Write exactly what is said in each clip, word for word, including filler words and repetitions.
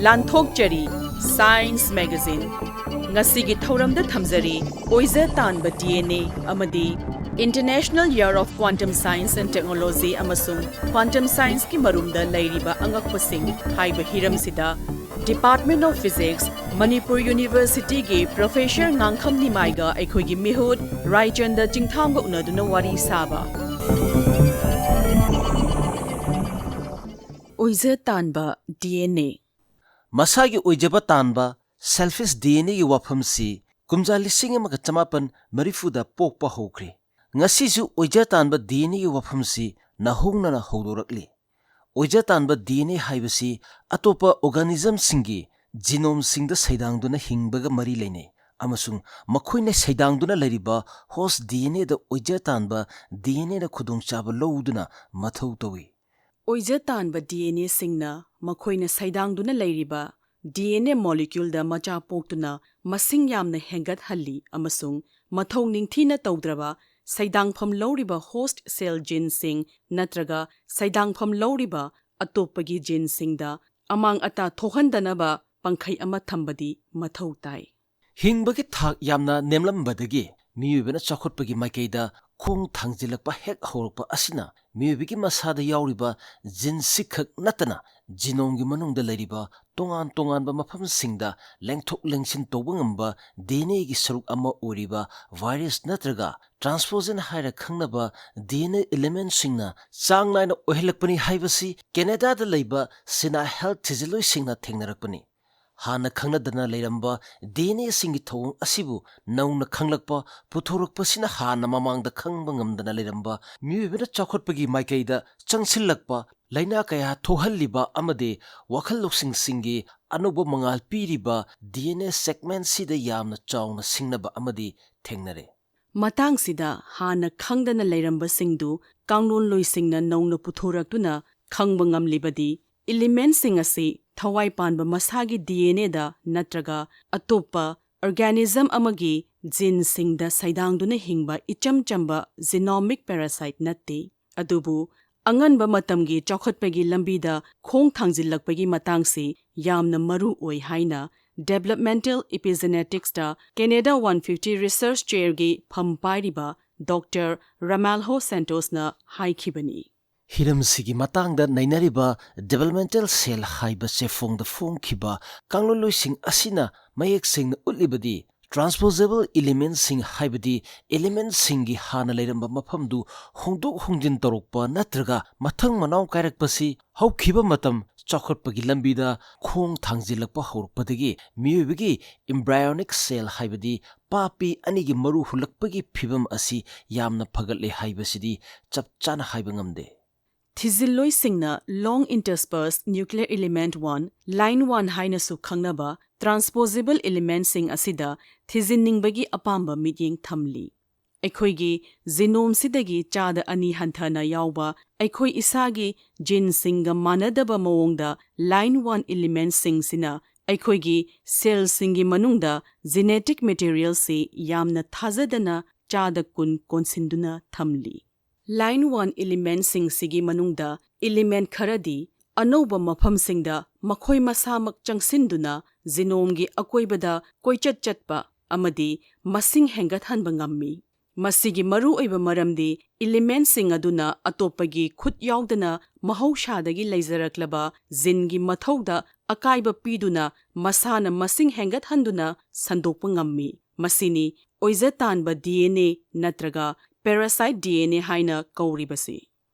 ꯂꯥꯟꯊꯣꯛꯆꯔꯤ Science Magazine꯫ ꯉꯁꯤꯒꯤ ꯊꯧꯔꯝꯗ ꯊꯝꯖꯔꯤ ꯑꯣꯏꯖ ꯇꯥꯟꯕ D N A ꯑꯃꯗꯤ International Year of Quantum Science and Technology ꯑꯃꯁꯨꯡ Quantum Scienceꯀꯤ ꯃꯔꯨꯝꯗ ꯂꯩꯔꯤꯕ ꯑꯉꯛꯄꯁꯤꯡ ꯍꯥꯏꯕ ꯍꯤꯔꯝꯁꯤꯗ Department of Physics, Manipur Universityꯒꯤ Professor ꯉꯥꯡꯈꯝ ꯅꯤꯃꯥꯏꯒ ꯑꯩꯈꯣꯏꯒꯤ ꯃꯤꯍꯨꯠ ꯔꯥꯏꯆꯟꯗ ꯆꯤꯡꯊꯥꯝꯒ ꯎꯅꯗꯨꯅ ꯋꯥꯔꯤ ꯁꯥꯕ꯫ ꯑꯣꯏꯖ ꯇꯥꯟꯕ D N A꯫ ꯃꯁꯥꯒꯤ ꯑꯣꯏꯖꯕ ꯇꯥꯟꯕ, selfish D N Aꯒꯤ ꯋꯥꯐꯝꯁꯤ ꯀꯨꯝꯖꯥ ꯂꯤꯁꯤꯡ ꯑꯃꯒ ꯆꯃꯥꯄꯟ ꯃꯔꯤꯐꯨꯗ ꯄꯣꯛꯄ ꯍꯧꯈ꯭ꯔꯦ꯫ ꯉꯁꯤꯁꯨ ꯑꯣꯏꯖ ꯇꯥꯟꯕ D N Aꯒꯤ ꯋꯥꯐꯝꯁꯤ ꯅꯧꯍꯧꯅꯅ ꯍꯧꯗꯣꯔꯛꯂꯤ꯫ ꯑꯣꯏꯖ ꯇꯥꯟꯕ D N A ꯍꯥꯏꯕꯁꯤ ꯑꯇꯣꯞꯄ organismꯁꯤꯡꯒꯤ genomeꯁꯤꯡꯗ ꯁꯩꯗꯥꯡꯗꯨꯅ ꯍꯤꯡꯕꯒ ꯃꯔꯤ ꯂꯩꯅꯩ, ꯑꯃꯁꯨꯡ ꯃꯈꯣꯏꯅ ꯁꯩꯗꯥꯡꯗꯨꯅ ꯂꯩꯔꯤꯕ host D N Aꯗ ꯑꯣꯏꯖ ꯇꯥꯟꯕ D N Aꯅ ꯈꯨꯗꯣꯡꯆꯥꯕ ꯂꯧꯗꯨꯅ ꯃꯊꯧ ꯇꯧꯏ꯫ ꯑꯣꯏꯖ ꯇꯥꯟꯕ D N Aꯁꯤꯡꯅ ꯃꯈꯣꯏꯅ ꯁꯩꯗꯥꯡꯗꯨꯅ ꯂꯩꯔꯤꯕ D N A moleculeꯗ ꯃꯆꯥ ꯄꯣꯛꯇꯨꯅ ꯃꯁꯤꯡ ꯌꯥꯝꯅ ꯍꯦꯟꯒꯠꯍꯜꯂꯤ ꯑꯃꯁꯨꯡ ꯃꯊꯧ ꯅꯤꯡꯊꯤꯅ ꯇꯧꯗ꯭ꯔꯕ ꯁꯩꯗꯥꯡꯐꯝ ꯂꯧꯔꯤꯕ host cell geneꯁꯤꯡ ꯅꯠꯇ꯭ꯔꯒ ꯁꯩꯗꯥꯡꯐꯝ ꯂꯧꯔꯤꯕ ꯑꯇꯣꯞꯄꯒꯤ geneꯁꯤꯡꯗ ꯑꯃꯥꯡ ꯑꯇꯥ ꯊꯣꯛꯍꯟꯗꯅꯕ ꯄꯪꯈꯩ ꯑꯃ ꯊꯝꯕꯗꯤ ꯃꯊꯧ ꯇꯥꯏ꯫ ꯍꯤꯡꯕꯒꯤ ꯊꯥꯛ ꯌꯥꯝꯅ ꯅꯦꯝꯂꯝꯕꯗꯒꯤ ꯃꯤꯑꯣꯏꯕꯅ ꯆꯥꯎꯈꯠꯄꯒꯤ ꯃꯥꯏꯀꯩꯗ ꯈꯣꯡ ꯊꯥꯡꯖꯤꯜꯂꯛꯄ ꯍꯦꯛ ꯍꯧꯔꯛꯄ ꯑꯁꯤꯅ ꯃꯤꯑꯣꯏꯕꯒꯤ ꯃꯁꯥꯗ ꯌꯥꯎꯔꯤꯕ geneꯁꯤ ꯈꯛ ꯅꯠꯇꯅ genomeꯒꯤ ꯃꯅꯨꯡꯗ ꯂꯩꯔꯤꯕ ꯇꯣꯉꯥꯟ ꯇꯣꯉꯥꯟꯕ ꯃꯐꯝꯁꯤꯡꯗ ꯂꯦꯡꯊꯣꯛ ꯂꯦꯡꯁꯤꯟ ꯇꯧꯕ ꯉꯝꯕ D N Aꯒꯤ ꯁꯔꯨꯛ ꯑꯃ ꯑꯣꯏꯔꯤꯕ virus ꯅꯠꯇ꯭ꯔꯒ transposon ꯍꯥꯏꯔ ꯈꯪꯅꯕ D N A elementꯁꯤꯡꯅ ꯆꯥꯡ ꯅꯥꯏꯅ ꯑꯣꯏꯍꯜꯂꯛꯄꯅꯤ ꯍꯥꯏꯕꯁꯤ Canadaꯗ ꯂꯩꯕ Sina Health ꯊꯤꯖꯤꯜꯂꯣꯏꯁꯤꯡꯅ ꯊꯦꯡꯅꯔꯛꯄꯅꯤ꯫ ꯍꯥꯟꯅ ꯈꯪꯅꯗꯅ ꯂꯩꯔꯝꯕ D N Aꯁꯤꯡꯒꯤ ꯊꯧꯑꯣꯡ ꯑꯁꯤꯕꯨ ꯅꯧꯅ ꯈꯪꯂꯛꯄ, ꯄꯨꯊꯣꯔꯛꯄꯁꯤꯅ ꯍꯥꯟꯅ ꯃꯃꯥꯡꯗ ꯈꯪꯕ ꯉꯝꯗꯅ ꯂꯩꯔꯝꯕ ꯃꯤꯑꯣꯏꯕꯅ ꯆꯥꯎꯈꯠꯄꯒꯤ ꯃꯥꯏꯀꯩꯗ ꯆꯪꯁꯤꯜꯂꯛꯄ, ꯂꯥꯏꯅꯥ ꯀꯌꯥ ꯊꯣꯛꯍꯜꯂꯤꯕ ꯑꯃꯗꯤ ꯋꯥꯈꯜ ꯂꯧꯁꯤꯡꯁꯤꯡꯒꯤ ꯑꯅꯧꯕ ꯃꯉꯥꯜ ꯄꯤꯔꯤꯕ D N A segmentꯁꯤꯗ ꯌꯥꯝꯅ ꯆꯥꯎꯅ ꯁꯤꯡꯅꯕ ꯑꯃꯗꯤ ꯊꯦꯡꯅꯔꯦ꯫ ꯃꯇꯥꯡꯁꯤꯗ ꯍꯥꯟꯅ ꯈꯪꯗꯅ ꯂꯩꯔꯝꯕꯁꯤꯡꯗꯨ ꯀꯥꯡꯂꯣꯟꯂꯣꯏꯁꯤꯡꯅ ꯅꯧꯅ ꯄꯨꯊꯣꯔꯛꯇꯨꯅ ꯈꯪꯕ ꯉꯝꯂꯤꯕꯗꯤ elementꯁꯤꯡ ꯑꯁꯤ ꯊꯋꯥꯏ ꯄꯥꯟꯕ ꯃꯁꯥꯒꯤ D N Aꯗ ꯅꯠꯇ꯭ꯔꯒ ꯑꯇꯣꯞꯄ organism ꯑꯃꯒꯤ geneꯁꯤꯡꯗ ꯁꯩꯗꯥꯡꯗꯨꯅ ꯍꯤꯡꯕ ꯏꯆꯝ ꯆꯝꯕ genomic parasite ꯅꯠꯇꯦ꯫ ꯑꯗꯨꯕꯨ ꯑꯉꯟꯕ ꯃꯇꯝꯒꯤ ꯆꯥꯎꯈꯠꯄꯒꯤ ꯂꯝꯕꯤꯗ ꯈꯣꯡ ꯊꯥꯡꯖꯤꯜꯂꯛꯄꯒꯤ ꯃꯇꯥꯡꯁꯤ ꯌꯥꯝꯅ ꯃꯔꯨ ꯑꯣꯏ ꯍꯥꯏꯅ Developmental Epigenetics ꯇ Canada one fifty Research Chair ꯒꯤ ꯐꯝ ꯄꯥꯏꯔꯤꯕ Doctor Ramalho Santos ꯅ ꯍꯥꯏꯈꯤꯕꯅꯤ꯫ ꯍꯤꯔꯝꯁꯤꯒꯤ ꯃꯇꯥꯡꯗ ꯅꯩꯅꯔꯤꯕ Developmental Cell ꯍꯥꯏꯕ ꯆꯦꯐꯣꯡꯗ ꯐꯣꯡꯈꯤꯕ ꯀꯥꯡꯂꯣꯟꯂꯣꯏꯁꯤꯡ ꯑꯁꯤꯅ ꯃꯌꯦꯛ ꯁꯦꯡꯅ ꯎꯠꯂꯤꯕꯗꯤ, transposable element ꯁꯤꯡ ꯍꯥꯏꯕꯗꯤ element ꯁꯤꯡꯒꯤ ꯍꯥꯟꯅ ꯂꯩꯔꯝꯕ ꯃꯐꯝꯗꯨ ꯍꯣꯡꯗꯣꯛ ꯍꯣꯡꯖꯤꯟ ꯇꯧꯔꯛꯄ ꯅꯠꯇ꯭ꯔꯒ ꯃꯊꯪ ꯃꯅꯥꯎ ꯀꯥꯏꯔꯛꯄꯁꯤ ꯍꯧꯈꯤꯕ ꯃꯇꯝ ꯆꯥꯎꯈꯠꯄꯒꯤ ꯂꯝꯕꯤꯗ ꯈꯣꯡ ꯊꯥꯡꯖꯤꯜꯂꯛꯄ ꯍꯧꯔꯛꯄꯗꯒꯤ ꯃꯤꯑꯣꯏꯕꯒꯤ embryonic cell ꯍꯥꯏꯕꯗꯤ ꯄꯥꯄꯤ ꯑꯅꯤꯒꯤ ꯃꯔꯨ ꯍꯨꯜꯂꯛꯄꯒꯤ ꯐꯤꯕꯝ ꯑꯁꯤ ꯌꯥꯝꯅ ꯐꯒꯠꯂꯦ ꯍꯥꯏꯕꯁꯤꯗꯤ ꯆꯞ ꯆꯥꯅ ꯍꯥꯏꯕ ꯉꯝꯗꯦ꯫ ꯊꯤꯖꯤꯜꯂꯣꯏꯁꯤꯡꯅ long interspersed nuclear element one, line one ꯍꯥꯏꯅꯁꯨ ꯈꯪꯅꯕ transposable element ꯁꯤꯡ ꯑꯁꯤꯗ ꯊꯤꯖꯤꯟꯅꯤꯡꯕꯒꯤ ꯑꯄꯥꯝꯕ ꯃꯤꯠꯌꯦꯡ ꯊꯝꯂꯤ꯫ ꯑꯩꯈꯣꯏꯒꯤ genome ꯁꯤꯗꯒꯤ ꯆꯥꯗ ꯑꯅꯤ ꯍꯟꯊꯅ ꯌꯥꯎꯕ ꯑꯩꯈꯣꯏ ꯏꯁꯥꯒꯤ gene ꯁꯤꯡꯒ ꯃꯥꯟꯅꯗꯕ ꯃꯑꯣꯡꯗ line one element ꯁꯤꯡꯁꯤꯅ ꯑꯩꯈꯣꯏꯒꯤ cell ꯁꯤꯡꯒꯤ ꯃꯅꯨꯡꯗ genetic material ꯁꯤ ꯌꯥꯝꯅ ꯊꯥꯖꯗꯅ ꯆꯥꯗ ꯀꯨꯟ ꯀꯣꯟꯁꯤꯟꯗꯨꯅ ꯊꯝꯂꯤ꯫ Line one element ꯁꯤꯡꯁꯤꯒꯤ ꯃꯅꯨꯡꯗ element ꯈꯔꯗꯤ ꯑꯅꯧꯕ ꯃꯐꯝꯁꯤꯡꯗ ꯃꯈꯣꯏ ꯃꯁꯥꯃꯛ ꯆꯪꯁꯤꯟꯗꯨꯅ genome ꯒꯤ ꯑꯀꯣꯏꯕꯗ ꯀꯣꯏꯆꯠ ꯆꯠꯄ ꯑꯃꯗꯤ ꯃꯁꯤꯡ ꯍꯦꯟꯒꯠꯍꯟꯕ ꯉꯝꯃꯤ꯫ ꯃꯁꯤꯒꯤ ꯃꯔꯨꯑꯣꯏꯕ ꯃꯔꯝꯗꯤ element ꯁꯤꯡ ꯑꯗꯨꯅ ꯑꯇꯣꯞꯄꯒꯤ ꯈꯨꯠ ꯌꯥꯎꯗꯅ ꯃꯍꯧꯁꯥꯗꯒꯤ ꯂꯩꯖꯔꯛꯂꯕ gene ꯒꯤ ꯃꯊꯧꯗ ꯑꯀꯥꯏꯕ ꯄꯤꯗꯨꯅ ꯃꯁꯥꯅ ꯃꯁꯤꯡ ꯍꯦꯟꯒꯠꯍꯟꯗꯨꯅ ꯁꯟꯗꯣꯛꯄ ꯉꯝꯃꯤ꯫ ꯃꯁꯤꯅꯤ ꯑꯣꯏꯖ ꯇꯥꯟꯕ D N A ꯅꯠꯇ꯭ꯔꯒ parasite D N A ꯍꯥꯏꯅ ꯀꯧꯔꯤꯕꯁꯤ꯫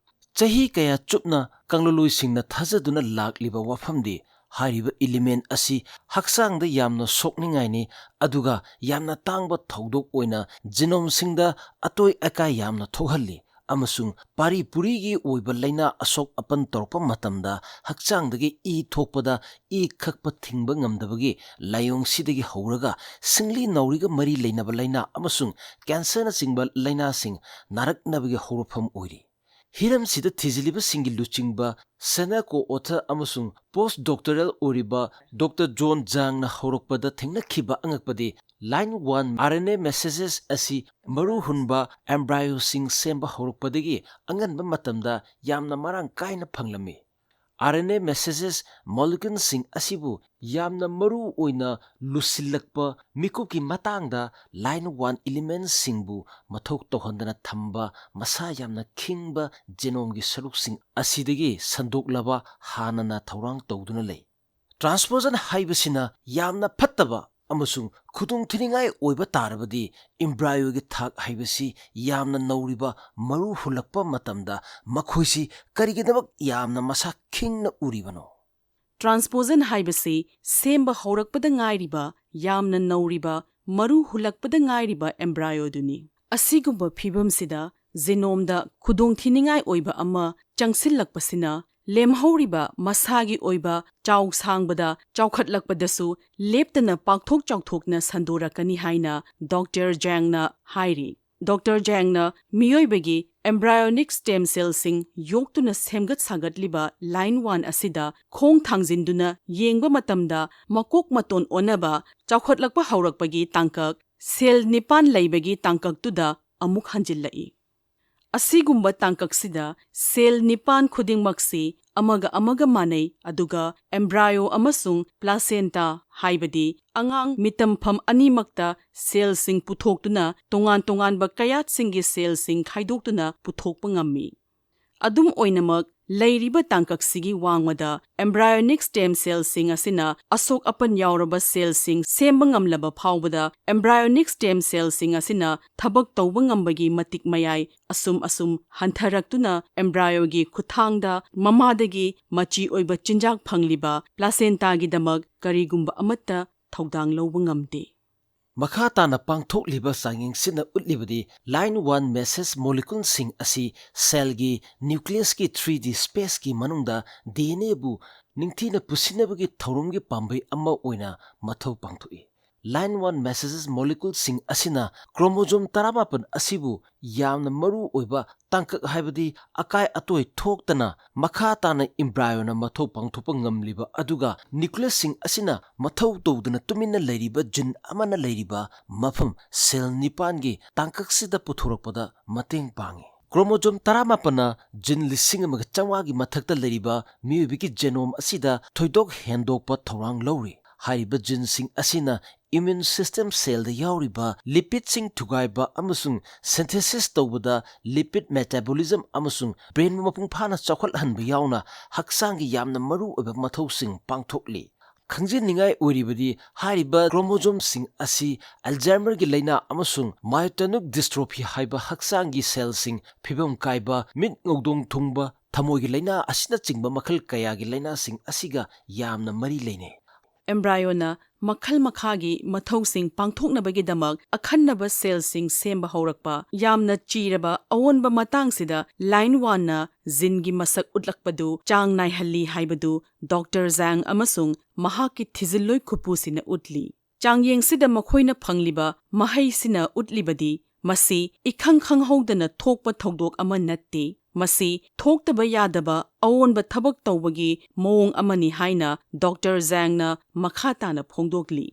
ꯆꯍꯤ ꯀꯌꯥ ꯆꯨꯞꯅ ꯀꯥꯡꯂꯣꯟꯂꯣꯏꯁꯤꯡꯅ ꯊꯥꯖꯗꯨꯅ ꯂꯥꯛꯂꯤꯕ ꯋꯥꯐꯝꯗꯤ, ꯍꯥꯏꯔꯤꯕ element ꯑꯁꯤ ꯍꯛꯆꯥꯡꯗ ꯌꯥꯝꯅ ꯁꯣꯛꯅꯤꯡꯉꯥꯏꯅꯤ, ꯑꯗꯨꯒ ꯌꯥꯝꯅ ꯇꯥꯡꯕ ꯊꯧꯗꯣꯛ ꯑꯣꯏꯅ genome ꯁꯤꯡꯗ ꯑꯇꯣꯏ ꯑꯀꯥꯏ ꯌꯥꯝꯅ ꯊꯣꯛꯍꯜꯂꯤ, ꯑꯃꯁꯨꯡ ꯄꯥꯔꯤ ꯄꯨꯔꯤꯒꯤ ꯑꯣꯏꯕ ꯂꯥꯏꯅꯥ ꯑꯁꯣꯛ ꯑꯄꯟ ꯇꯧꯔꯛꯄ ꯃꯇꯝꯗ ꯍꯛꯆꯥꯡꯗꯒꯤ ꯏ ꯊꯣꯛꯄꯗ ꯏ ꯈꯛꯄ ꯊꯤꯡꯕ ꯉꯝꯗꯕꯒꯤ ꯂꯥꯏꯑꯣꯡꯁꯤꯗꯒꯤ ꯍꯧꯔꯒ ꯁꯤꯡꯂꯤ ꯅꯥꯎꯔꯤꯒ ꯃꯔꯤ ꯂꯩꯅꯕ ꯂꯥꯏꯅꯥ ꯑꯃꯁꯨꯡ cancer ꯅꯆꯤꯡꯕ ꯂꯥꯏꯅꯥꯁꯤꯡ ꯅꯥꯔꯛꯅꯕꯒꯤ ꯍꯧꯔꯛꯐꯝ ꯑꯣꯏꯔꯤ꯫ ꯍꯤꯔꯝꯁꯤꯗ ꯊꯤꯖꯤꯜꯂꯤꯕꯁꯤꯡꯒꯤ ꯂꯨꯆꯤꯡꯕ, senior co-author ꯑꯃꯁꯨꯡ post doctoral ꯑꯣꯏꯔꯤꯕ Doctor John Zhang ꯅ ꯍꯧꯔꯛꯄꯗ ꯊꯦꯡꯅꯈꯤꯕ ꯑꯉꯛꯄꯗꯤ, line one R N A messages ꯑꯁꯤ ꯃꯔꯨ ꯍꯨꯟꯕ embryo ꯁꯤꯡ ꯁꯦꯝꯕ ꯍꯧꯔꯛꯄꯗꯒꯤ ꯑꯉꯟꯕ ꯃꯇꯝꯗ ꯌꯥꯝꯅ ꯃꯔꯥꯡ ꯀꯥꯏꯅ ꯐꯪꯂꯝꯃꯤ꯫ RNA messages moleculeꯁꯤꯡ ꯑꯁꯤꯕꯨ ꯌꯥꯝꯅ ꯃꯔꯨ ꯑꯣꯏꯅ ꯂꯨꯁꯤꯜꯂꯛꯄ ꯃꯤꯀꯨꯞꯀꯤ ꯃꯇꯥꯡꯗ line one elementꯁꯤꯡꯕꯨ ꯃꯊꯧ ꯇꯧꯍꯟꯗꯅ ꯊꯝꯕ ꯃꯁꯥ ꯌꯥꯝꯅ ꯈꯤꯡꯕ genomeꯒꯤ ꯁꯔꯨꯛꯁꯤꯡ ꯑꯁꯤꯗꯒꯤ ꯁꯟꯗꯣꯛꯂꯕ ꯍꯥꯟꯅꯅ ꯊꯧꯔꯥꯡ ꯇꯧꯗꯨꯅ ꯂꯩ꯫ Transposon ꯍꯥꯏꯕꯁꯤꯅ ꯌꯥꯝꯅ ꯐꯠꯇꯕ ꯑꯃꯁꯨꯡ ꯈꯨꯗꯣꯡꯊꯤꯅꯤꯡꯉꯥꯏ ꯑꯣꯏꯕ ꯇꯥꯔꯕꯗꯤ embryoꯒꯤ ꯊꯥꯛ ꯍꯥꯏꯕꯁꯤ ꯌꯥꯝꯅ ꯅꯧꯔꯤꯕ ꯃꯔꯨ ꯍꯨꯜꯂꯛꯄ ꯃꯇꯝꯗ ꯃꯈꯣꯏꯁꯤ ꯀꯔꯤꯒꯤꯗꯃꯛ ꯌꯥꯝꯅ ꯃꯁꯥ ꯈꯤꯡꯅ ꯎꯔꯤꯕꯅꯣ? Transposon ꯍꯥꯏꯕꯁꯤ ꯁꯦꯝꯕ ꯍꯧꯔꯛꯄꯗ ꯉꯥꯏꯔꯤꯕ, ꯌꯥꯝꯅ ꯅꯧꯔꯤꯕ, ꯃꯔꯨ ꯍꯨꯜꯂꯛꯄꯗ ꯉꯥꯏꯔꯤꯕ embryoꯗꯨꯅꯤ꯫ ꯑꯁꯤꯒꯨꯝꯕ ꯐꯤꯚꯝꯁꯤꯗ genomeꯗ ꯈꯨꯗꯣꯡꯊꯤꯅꯤꯡꯉꯥꯏ ꯑꯣꯏꯕ ꯑꯃ ꯆꯪꯁꯤꯜꯂꯛꯄꯁꯤꯅ ꯂꯦꯝꯍꯧꯔꯤꯕ ꯃꯁꯥꯒꯤ ꯑꯣꯏꯕ ꯆꯥꯎ ꯁꯥꯡꯕꯗ ꯆꯥꯎꯈꯠꯂꯛꯄꯗꯁꯨ ꯂꯦꯞꯇꯅ ꯄꯥꯛꯊꯣꯛ ꯆꯥꯎꯊꯣꯛꯅ ꯁꯟꯗꯣꯔꯛꯀꯅꯤ ꯍꯥꯏꯅ Doctor Zhangꯅ ꯍꯥꯏꯔꯤ꯫ Doctor Zhangꯅ ꯃꯤꯑꯣꯏꯕꯒꯤ embryonic stem cellꯁꯤꯡ ꯌꯣꯛꯇꯨꯅ ꯁꯦꯝꯒꯠ ꯁꯥꯒꯠꯂꯤꯕ line one ꯑꯁꯤꯗ ꯈꯣꯡ ꯊꯥꯡꯖꯤꯟꯗꯨꯅ ꯌꯦꯡꯕ ꯃꯇꯝꯗ ꯃꯀꯣꯛ ꯃꯇꯣꯟ ꯑꯣꯟꯅꯕ ꯆꯥꯎꯈꯠꯂꯛꯄ ꯍꯧꯔꯛꯄꯒꯤ ꯇꯥꯡꯀꯛ cell ꯅꯤꯄꯥꯟ ꯂꯩꯕꯒꯤ ꯇꯥꯡꯀꯛꯇꯨꯗ ꯑꯃꯨꯛ ꯍꯟꯖꯤꯜꯂꯛꯏ꯫ ꯑꯁꯤꯒꯨꯝꯕ ꯇꯥꯡꯀꯛꯁꯤꯗ cell ꯅꯤꯄꯥꯟ ꯈꯨꯗꯤꯡꯃꯛꯁꯤ ꯑꯃꯒ ꯑꯃꯒ ꯃꯥꯟꯅꯩ, ꯑꯗꯨꯒ embryo ꯑꯃꯁꯨꯡ placenta, ꯍꯥꯏꯕꯗꯤ ꯑꯉꯥꯡ ꯃꯤꯇꯝꯐꯝ ꯑꯅꯤꯃꯛꯇ cellꯁꯤꯡ ꯄꯨꯊꯣꯛꯇꯨꯅ ꯇꯣꯉꯥꯟ ꯇꯣꯉꯥꯟꯕ ꯀꯌꯥꯠꯁꯤꯡꯒꯤ cellꯁꯤꯡ ꯈꯥꯏꯗꯣꯛꯇꯨꯅ ꯄꯨꯊꯣꯛꯄ ꯉꯝꯃꯤ꯫ ꯑꯗꯨꯝ ꯑꯣꯏꯅꯃꯛ, ꯂꯩꯔꯤꯕ ꯇꯥꯡꯀꯛꯁꯤꯒꯤ ꯋꯥꯡꯃꯗ embryonic stem cellꯁꯤꯡ ꯑꯁꯤꯅ ꯑꯁꯣꯛ ꯑꯄꯟ ꯌꯥꯎꯔꯕ cellꯁꯤꯡ ꯁꯦꯝꯕ ꯉꯝꯂꯕ ꯐꯥꯎꯕꯗ embryonic stem cellꯁꯤꯡ ꯑꯁꯤꯅ ꯊꯕꯛ ꯇꯧꯕ ꯉꯝꯕꯒꯤ ꯃꯇꯤꯛ ꯃꯌꯥꯏ ꯑꯁꯨꯝ ꯑꯁꯨꯝ ꯍꯟꯊꯔꯛꯇꯨꯅ embryoꯒꯤ ꯈꯨꯠꯊꯥꯡꯗ ꯃꯃꯥꯗꯒꯤ ꯃꯆꯤ ꯑꯣꯏꯕ ꯆꯤꯟꯖꯥꯛ ꯐꯪꯂꯤꯕ placentaꯒꯤꯗꯃꯛ ꯀꯔꯤꯒꯨꯝꯕ ꯑꯃꯠꯇ ꯊꯧꯗꯥꯡ ꯂꯧꯕ ꯉꯝꯗꯦ꯫ ꯃꯈꯥ ꯇꯥꯅ ꯄꯥꯡꯊꯣꯛꯂꯤꯕ ꯆꯥꯡꯌꯦꯡꯁꯤꯅ ꯎꯠꯂꯤꯕꯗꯤ line one message moleculeꯁꯤꯡ ꯑꯁꯤ cellꯒꯤ nucleusꯀꯤ three D spaceꯀꯤ ꯃꯅꯨꯡꯗ DNAꯕꯨ ꯅꯤꯡꯊꯤꯅ ꯄꯨꯁꯤꯟꯅꯕꯒꯤ ꯊꯧꯔꯝꯒꯤ ꯄꯥꯝꯕꯩ ꯑꯃ ꯑꯣꯏꯅ ꯃꯊꯧ ꯄꯥꯡꯊꯣꯛꯏ꯫ Line one messages moleculeꯁꯤꯡ ꯑꯁꯤꯅ chromosome ꯇꯔꯥꯃꯥꯄꯟ ꯑꯁꯤꯕꯨ ꯌꯥꯝꯅ ꯃꯔꯨ ꯑꯣꯏꯕ ꯇꯥꯡꯀꯛ, ꯍꯥꯏꯕꯗꯤ ꯑꯀꯥꯏ ꯑꯇꯣꯏ ꯊꯣꯛꯇꯅ ꯃꯈꯥ ꯇꯥꯅ embryoꯅ ꯃꯊꯧ ꯄꯥꯡꯊꯣꯛꯄ ꯉꯝꯂꯤꯕ, ꯑꯗꯨꯒ nucleusꯁꯤꯡ ꯑꯁꯤꯅ ꯃꯊꯧ ꯇꯧꯗꯅ ꯇꯨꯃꯤꯟꯅ ꯂꯩꯔꯤꯕ gene ꯑꯃꯅ ꯂꯩꯔꯤꯕ ꯃꯐꯝ cell ꯅꯤꯄꯥꯟꯒꯤ ꯇꯥꯡꯀꯛꯁꯤꯗ ꯄꯨꯊꯣꯔꯛꯄꯗ ꯃꯇꯦꯡ ꯄꯥꯡꯏ꯫ Chromosome ꯇꯔꯥꯃꯥꯄꯟꯅ gene ꯂꯤꯁꯤꯡ ꯑꯃꯒ ꯆꯥꯝꯃꯉꯥꯒꯤ ꯃꯊꯛꯇ ꯂꯩꯔꯤꯕ ꯃꯤꯑꯣꯏꯕꯒꯤ genome ꯑꯁꯤꯗ ꯊꯣꯏꯗꯣꯛ ꯍꯦꯟꯗꯣꯛꯄ ꯊꯧꯔꯥꯡ ꯂꯧꯔꯤ꯫ ꯍꯥꯏꯔꯤꯕ geneꯁꯤꯡ ꯑꯁꯤꯅ immune system cellꯗ ꯌꯥꯎꯔꯤꯕ lipidꯁꯤꯡ ꯊꯨꯒꯥꯏꯕ ꯑꯃꯁꯨꯡ synthesis ꯇꯧꯕꯗ lipid metabolism ꯑꯃꯁꯨꯡ brainꯕꯨ ꯃꯄꯨꯡ ꯐꯥꯅ ꯆꯥꯎꯈꯠꯍꯟꯕ ꯌꯥꯎꯅ ꯍꯛꯆꯥꯡꯒꯤ ꯌꯥꯝꯅ ꯃꯔꯨ ꯑꯣꯏꯕ ꯃꯊꯧꯁꯤꯡ ꯄꯥꯡꯊꯣꯛꯂꯤ꯫ ꯈꯪꯖꯤꯟꯅꯤꯡꯉꯥꯏ ꯑꯣꯏꯔꯤꯕꯗꯤ ꯍꯥꯏꯔꯤꯕ chromosomeꯁꯤꯡ ꯑꯁꯤ Alzheimerꯒꯤ ꯂꯥꯏꯅꯥ ꯑꯃꯁꯨꯡ myotonic dystrophy ꯍꯥꯏꯕ ꯍꯛꯆꯥꯡꯒꯤ cellꯁꯤꯡ ꯐꯤꯕꯝ ꯀꯥꯏꯕ, ꯃꯤꯠ ꯉꯧꯗꯣꯡ ꯊꯨꯡꯕ, ꯊꯃꯣꯏꯒꯤ ꯂꯥꯏꯅꯥ ꯑꯁꯤꯅꯆꯤꯡꯕ ꯃꯈꯜ ꯀꯌꯥꯒꯤ ꯂꯥꯏꯅꯥꯁꯤꯡ ꯑꯁꯤꯒ ꯌꯥꯝꯅ ꯃꯔꯤ ꯂꯩꯅꯩ꯫ Embryona ꯃꯈꯜ ꯃꯈꯥꯒꯤ ꯃꯊꯧꯁꯤꯡ ꯄꯥꯡꯊꯣꯛꯅꯕꯒꯤꯗꯃꯛ ꯑꯈꯟꯅꯕ cellꯁꯤꯡ ꯁꯦꯝꯕ ꯍꯧꯔꯛꯄ꯫ ꯌꯥꯝꯅ ꯆꯤꯔꯕ ꯑꯑꯣꯟꯕ ꯃꯇꯥꯡꯁꯤꯗ line oneꯅ geneꯒꯤ ꯃꯁꯛ ꯎꯠꯂꯛꯄꯗꯨ ꯆꯥꯡ ꯅꯥꯏꯍꯜꯂꯤ ꯍꯥꯏꯕꯗꯨ Doctor Zhang ꯑꯃꯁꯨꯡ ꯃꯍꯥꯛꯀꯤ ꯊꯤꯖꯤꯜꯂꯣꯏ ꯈꯨꯄꯨꯁꯤꯅ ꯎꯠꯂꯤ꯫ ꯆꯥꯡꯌꯦꯡꯁꯤꯗ ꯃꯈꯣꯏꯅ ꯐꯪꯂꯤꯕ ꯃꯍꯩꯁꯤꯅ ꯎꯠꯂꯤꯕꯗꯤ ꯃꯁꯤ ꯏꯈꯪ ꯈꯪꯍꯧꯗꯅ ꯊꯣꯛꯄ ꯊꯧꯗꯣꯛ ꯑꯃ ꯅꯠꯇꯦ꯫ ꯃꯁꯤ ꯊꯣꯛꯇꯕ ꯌꯥꯗꯕ ꯑꯑꯣꯟꯕ ꯊꯕꯛ ꯇꯧꯕꯒꯤ ꯃꯑꯣꯡ ꯑꯃꯅꯤ ꯍꯥꯏꯅ Doctor Zhangꯅ ꯃꯈꯥ ꯇꯥꯅ ꯐꯣꯡꯗꯣꯛꯂꯤ꯫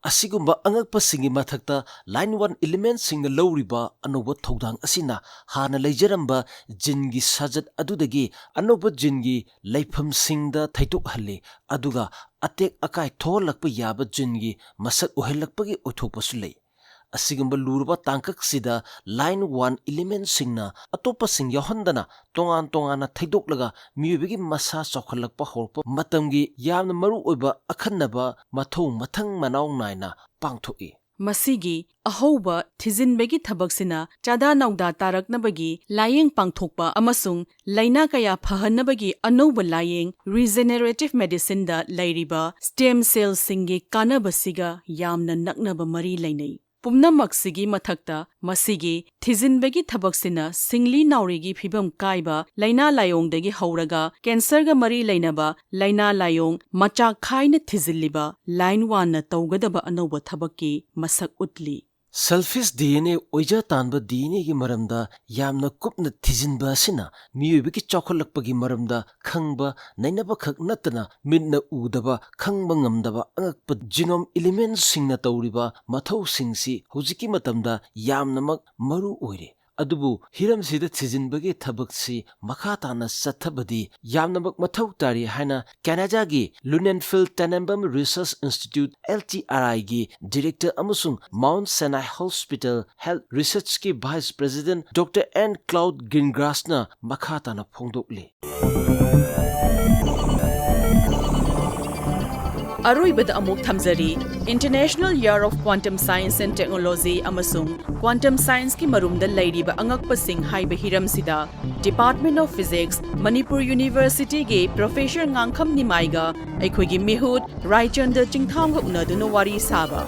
ꯑꯁꯤꯒꯨꯝꯕ ꯑꯉꯛꯄꯁꯤꯡꯒꯤ ꯃꯊꯛꯇ, line one elementꯁꯤꯡꯅ ꯂꯧꯔꯤꯕ ꯑꯅꯧꯕ ꯊꯧꯗꯥꯡ ꯑꯁꯤꯅ ꯍꯥꯟꯅ ꯂꯩꯖꯔꯝꯕ geneꯒꯤ ꯁꯥꯖꯠ ꯑꯗꯨꯗꯒꯤ ꯑꯅꯧꯕ geneꯒꯤ ꯂꯩꯐꯝꯁꯤꯡꯗ ꯊꯩꯗꯣꯛꯍꯜꯂꯤ, ꯑꯗꯨꯒ ꯑꯇꯦꯛ ꯑꯀꯥꯏ ꯊꯣꯛꯍꯜꯂꯛꯄ ꯌꯥꯕ geneꯒꯤ ꯃꯁꯛ ꯑꯣꯏꯍꯜꯂꯛꯄꯒꯤ ꯑꯣꯏꯊꯣꯛꯄꯁꯨ ꯂꯩ꯫ ꯑꯁꯤꯒꯨꯝꯕ ꯂꯨꯔꯕ ꯇꯥꯡꯀꯛꯁꯤꯗ, line one elementꯁꯤꯡꯅ ꯑꯇꯣꯞꯄꯁꯤꯡ ꯌꯥꯎꯍꯟꯗꯅ ꯇꯣꯉꯥꯟ ꯇꯣꯉꯥꯟꯅ ꯊꯩꯗꯣꯛꯂꯒ ꯃꯤꯑꯣꯏꯕꯒꯤ ꯃꯁꯥ ꯆꯥꯎꯈꯠꯂꯛꯄ ꯍꯧꯔꯛꯄ ꯃꯇꯝꯒꯤ ꯌꯥꯝꯅ ꯃꯔꯨ ꯑꯣꯏꯕ ꯑꯈꯟꯅꯕ ꯃꯊꯧ ꯃꯊꯪ ꯃꯅꯥꯎ ꯅꯥꯏꯅ ꯄꯥꯡꯊꯣꯛꯏ꯫ ꯃꯁꯤꯒꯤ ꯑꯍꯧꯕ ꯊꯤꯖꯤꯟꯕꯒꯤ ꯊꯕꯛꯁꯤꯅ ꯆꯥꯗꯥ ꯅꯥꯎꯗꯥ ꯇꯥꯔꯛꯅꯕꯒꯤ ꯂꯥꯌꯦꯡ ꯄꯥꯡꯊꯣꯛꯄ ꯑꯃꯁꯨꯡ ꯂꯥꯏꯅꯥ ꯀꯌꯥ ꯐꯍꯟꯅꯕꯒꯤ ꯑꯅꯧꯕ ꯂꯥꯌꯦꯡ, regenerative medicineꯗ ꯂꯩꯔꯤꯕ stem cellꯁꯤꯡꯒꯤ ꯀꯥꯟꯅꯕꯁꯤꯒ ꯌꯥꯝꯅ ꯅꯛꯅꯕ ꯃꯔꯤ ꯂꯩꯅꯩ꯫ ꯄꯨꯝꯅꯃꯛꯁꯤꯒꯤ ꯃꯊꯛꯇ, ꯃꯁꯤꯒꯤ ꯊꯤꯖꯤꯟꯕꯒꯤ ꯊꯕꯛꯁꯤꯅ ꯁꯤꯡꯂꯤ ꯅꯥꯎꯔꯤꯒꯤ ꯐꯤꯕꯝ ꯀꯥꯏꯕ ꯂꯥꯏꯅꯥ ꯂꯥꯏꯑꯣꯡꯗꯒꯤ ꯍꯧꯔꯒ cancerꯒ ꯃꯔꯤ ꯂꯩꯅꯕ ꯂꯥꯏꯅꯥ ꯂꯥꯏꯑꯣꯡ ꯃꯆꯥꯛ ꯈꯥꯏꯅ ꯊꯤꯖꯤꯜꯂꯤꯕ line oneꯅ ꯇꯧꯒꯗꯕ ꯑꯅꯧꯕ ꯊꯕꯛꯀꯤ ꯃꯁꯛ ꯎꯠꯂꯤ꯫ Selfish DNA ꯑꯣꯏꯖ ꯇꯥꯟꯕ DNAꯒꯤ ꯃꯔꯝꯗ ꯌꯥꯝꯅ ꯀꯨꯞꯅ ꯊꯤꯖꯤꯟꯕ ꯑꯁꯤꯅ ꯃꯤꯑꯣꯏꯕꯒꯤ ꯆꯥꯎꯈꯠꯂꯛꯄꯒꯤ ꯃꯔꯝꯗ ꯈꯪꯕ ꯅꯩꯅꯕꯈꯛ ꯅꯠꯇꯅ ꯃꯤꯠꯅ ꯎꯗꯕ, ꯈꯪꯕ ꯉꯝꯗꯕ ꯑꯉꯛꯄ genome elementꯁꯤꯡꯅ ꯇꯧꯔꯤꯕ ꯃꯊꯧꯁꯤꯡꯁꯤ ꯍꯧꯖꯤꯛꯀꯤ ꯃꯇꯝꯗ ꯌꯥꯝꯅꯃꯛ ꯃꯔꯨ ꯑꯣꯏꯔꯦ꯫ ꯑꯗꯨꯕꯨ ꯍꯤꯔꯝꯁꯤꯗ ꯊꯤꯖꯤꯟꯕꯒꯤ ꯊꯕꯛꯁꯤ ꯃꯈꯥ ꯇꯥꯅ ꯆꯠꯊꯕꯗꯤ ꯌꯥꯝꯅꯃꯛ ꯃꯊꯧ ꯇꯥꯔꯤ ꯍꯥꯏꯅ ꯀꯦꯅꯥꯗꯥꯒꯤ Lunenfeld Tenenbaum Research Institute, L T R I, ꯒꯤ director ꯑꯃꯁꯨꯡ Mount Sinai Hospital Health Research ꯀꯤ vice president Doctor Anne Claude Gingras ꯅ ꯃꯈꯥ ꯇꯥꯅ ꯐꯣꯡꯗꯣꯛꯂꯤ꯫ ꯑꯔꯣꯏꯕꯗ ꯑꯃꯨꯛ ꯊꯝꯖꯔꯤ, International Year of Quantum Science and Technology ꯑꯃꯁꯨꯡ Quantum Science ꯀꯤ ꯃꯔꯨꯝꯗ ꯂꯩꯔꯤꯕ ꯑꯉꯛꯄꯁꯤꯡ ꯍꯥꯏꯕ ꯍꯤꯔꯝꯁꯤꯗ Department of Physics, Manipur University ꯒꯤ Professor ꯉꯥꯡꯈꯝ ꯅꯤꯃꯥꯏꯒ ꯑꯩꯈꯣꯏꯒꯤ ꯃꯤꯍꯨꯠ ꯔꯥꯏꯆꯟꯗ꯭ꯔ ꯆꯤꯡꯊꯥꯝꯒ ꯎꯅꯗꯨꯅ ꯋꯥꯔꯤ ꯁꯥꯕ꯫